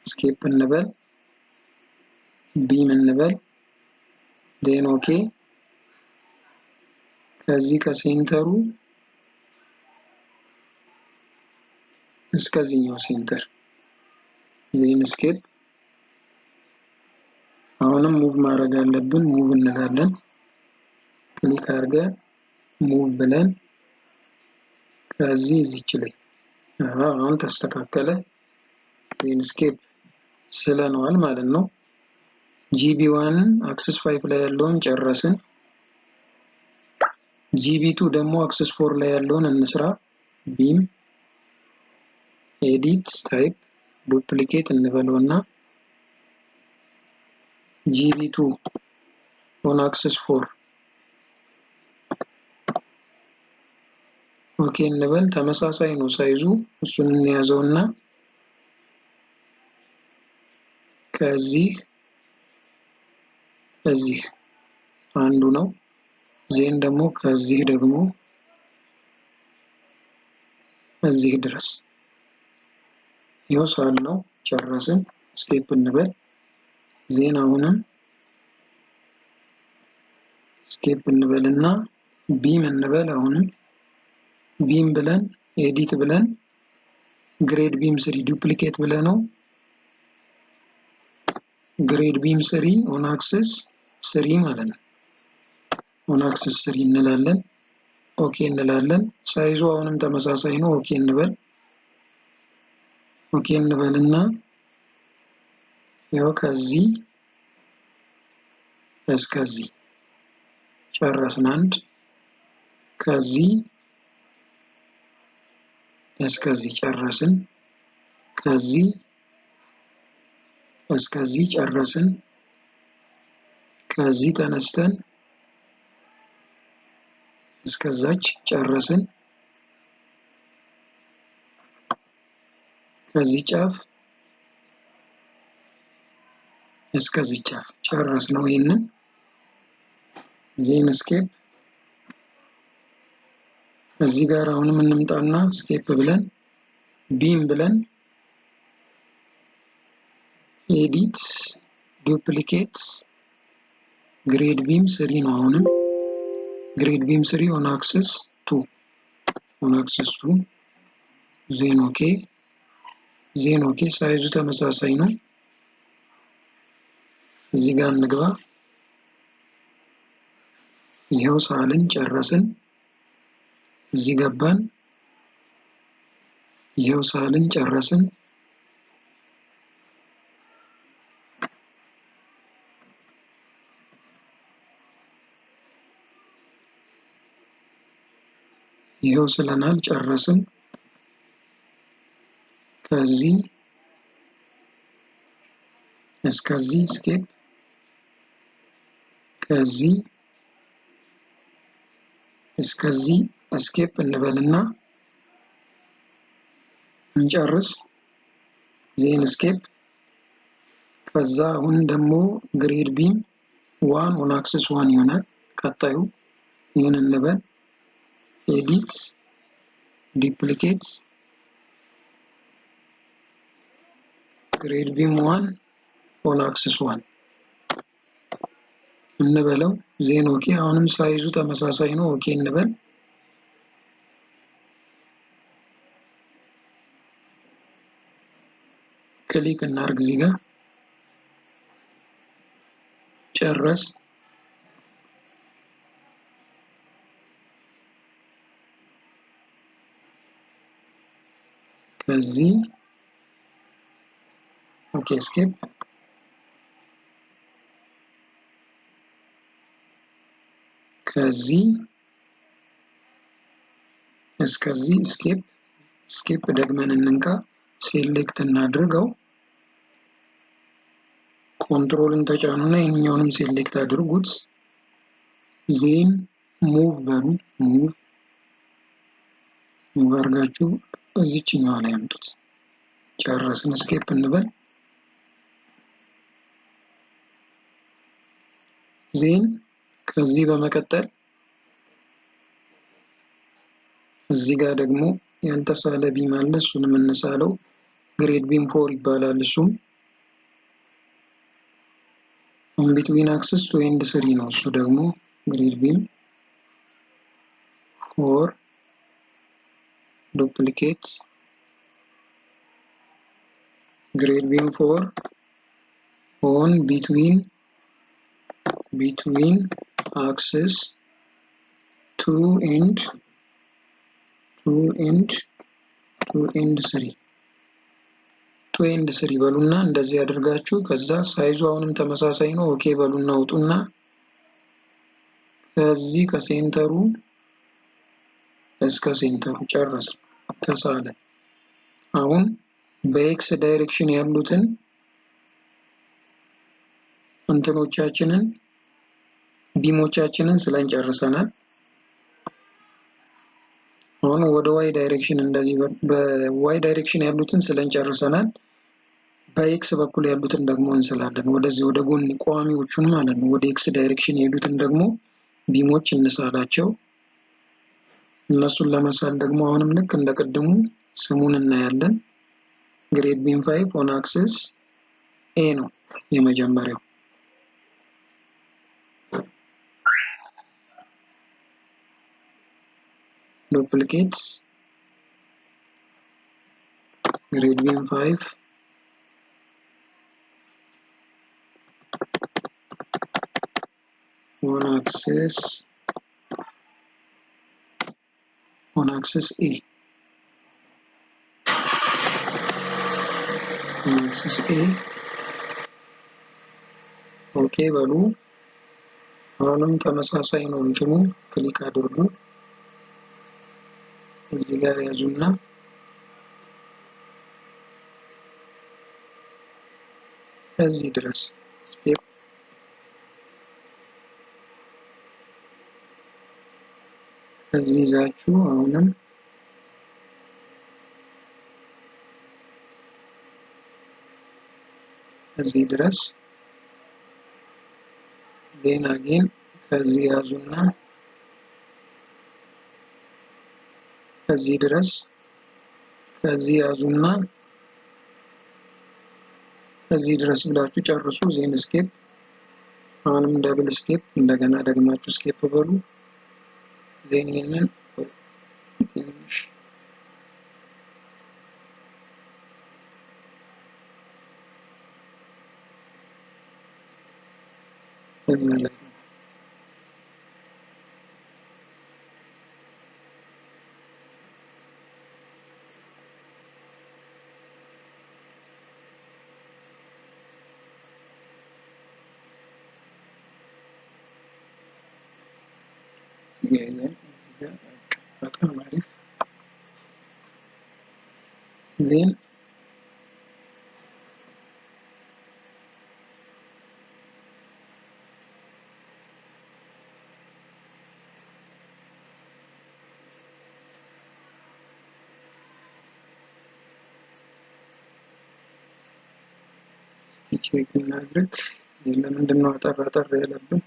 escape እንበል፣ beam እንበል፣ then okay። ከዚህ ከ center ኡ እስከዚህኛው center then escape። አሁንም move ማድረግ አለብን። Move እንላለን። Click አድርገን move ብለን ከዚህ እዚች ላይ አሁን ተስተካከለ። Then escape ስለነዋል ማለት ነው። GB 1 axis 5 ላይ ያለውን ጨረስን። GB 2 ደግሞ axis 4 ላይ ያለውን እንስራ። Beam edit type duplicate እንበለውና GB 2 on axis 4 okay እንበል። ተመሳሳይ ነው size ኡ። እሱን እንያዘውና ከዚህ እዚህ አንዱ ነው። Then ደግሞ ከዚህ ደግሞ እዚህ ድረስ ይኸው ሳልነው ጨረስን። Escape እንበል። Then አሁንም escape እንበልና beam እንበል። አሁንም beam ብለን edit ብለን grade beam 3 duplicate ብለን ነው grade beam 3 on axis 3 ማለት ነው። On axis 3 እንላለን። Okay እንላለን። Size ኡ አሁንም ተመሳሳይ ነው። Okay እንበል። Okay እንበልና ያው ከዚህ እስከዚህ ጨረስን። አንድ ከዚህ እስከዚህ ጨረስን። ከዚህ እስከዚህ ጨረስን። ከዚህ ተነስተን እስከዛች ጨረስን። ከዚህ ጫፍ እስከዚህ ጫፍ ጨረስነው። ይሄንን then escape እዚህ ጋር አሁንም እንምጣና escape ብለን beam ብለን edit duplicate grade beam 3 ነው። አሁንም grade beam 3 on axis 2 on axis 2 then okay then okay። Size ኡ ተመሳሳይ ነው። እዚህ ጋር እንግባ። ይኸው ሳልን ጨረስን። እዚህ ገባን። ይኸው ሳልን ጨረስን። ይኸው ስለናል ጨረስን። ከዚህ እስከዚህ escape ከዚህ እስከዚህ escape እንበልና እንጨርስ። Then escape። ከዛ አሁን ደግሞ grade beam 1 on axis 1 ይሆናል ቀጣዩ። ይህን እንበል edit duplicate grade beam 1 on axis 1 እንበለው። Then okay። አሁንም size ኡ ተመሳሳይ ነው። Okay እንበል። Click እናርግ እዚህ ጋር ጨረስ። ከዚህ okay escape ከዚህ እስከዚህ escape escape ደግመን እንንካ። Select እናድርገው። Control ን ተጫኑና ይሄኛውንም select አድርጉት። Then move በሉ። Move move አድርጋችሁ እዚችኛዋ ላይ አምጡት። ጨረስን። Escape እንበል። Then ከዚህ በመቀጠል እዚህ ጋር ደግሞ ያልተሳለ beam አለ። እሱንም እንሳለው። Grade beam 4 ይባላል። እሱም on between axis 2 and 3 ነው። እሱ ደግሞ grade beam 4 duplicate grade beam 4 on between axis 2 and 2 and 2 and 3 2 and 3 በሉና እንደዚህ አድርጋችሁ ከዛ size ኡ አሁንም ተመሳሳይ ነው። Okay በሉና ውጡና ከዚህ ከ center ኡ እስከ center ኡ ጨረስን፣ ተሳለ። አሁን በ X direction ያሉትን እንትኖቻችንን beam ኦቻችንን ስለን ጨርሰናል። አሁን ወደ Y direction እንደዚህ በ Y direction ያሉትን ስለን ጨርሰናል። በ X በኩል ያሉትን ደግሞ እንስላለን። ወደዚህ ወደ ጎን ቋሚዎቹን ማለት ነው። ወደ X direction የሄዱትን ደግሞ beam ኦች እንሳላቸው። እነሱን ለመሳል ደግሞ አሁንም ልክ እንደ ቅድሙ ስሙን እናያለን። Grade beam 5 on axis A ነው የመጀመሪያው። Duplicate grade beam 5 on axis A on axis A okay በሉ። አሁንም ተመሳሳይ ነው እንትኑ click አድርጉ። እዚህ ጋር ያዙና እዚህ ድረስ escape እዚህ ይዛችሁ አሁንም እዚህ ድረስ then again ከዚህ ያዙና እዚህ ድረስ ከዚህ ያዙና እዚህ ድረስ ብላችሁ ጨርሱ። Then escape አሁንም double escape እንደገና ደግማችሁ escape በሉ። Then ይህንን ትንሽ እዛ ላይ በጣም አሪፍ። Then check እናድርግ። ለምንድን ነው አጠር አጠር ያለብን?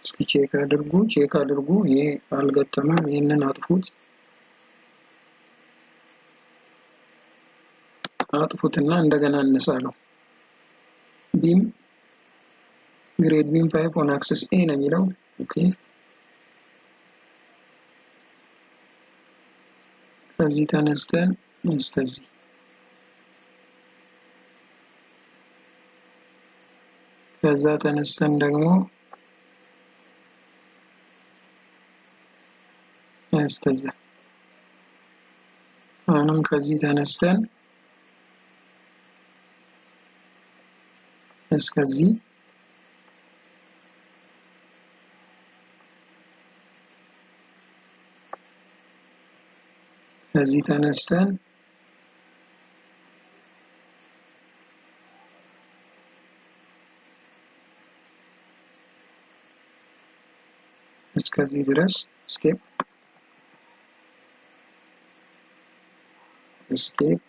እስኪ check አድርጉ፣ check አድርጉ። ይሄ አልገጠመም። ይህንን አጥፉት፣ አጥፉትና እንደገና እንሳለው። Beam grade beam 5 on axis A ነው የሚለው። Okay ከዚህ ተነስተን እስከዚህ፣ ከዛ ተነስተን ደግሞ እስከዛ፣ አሁንም ከዚህ ተነስተን እስከዚህ፣ ከዚህ ተነስተን እስከዚህ ድረስ። Escape, escape.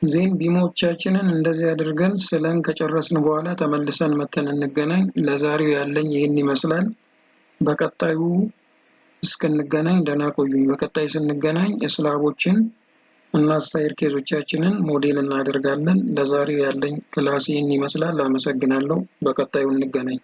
Then beam ኦቻችንን እንደዚህ አድርገን ስለን ከጨረስን በኋላ ተመልሰን መተን እንገናኝ። ለዛሬው ያለኝ ይህን ይመስላል። በቀጣዩ እስክንገናኝ ደህና ቆዩኝ። በቀጣይ ስንገናኝ slab ኦችን እና staircase ኦቻችንን ሞዴል እናደርጋለን። ለዛሬው ያለኝ class ይህን ይመስላል። አመሰግናለሁ። በቀጣዩ እንገናኝ።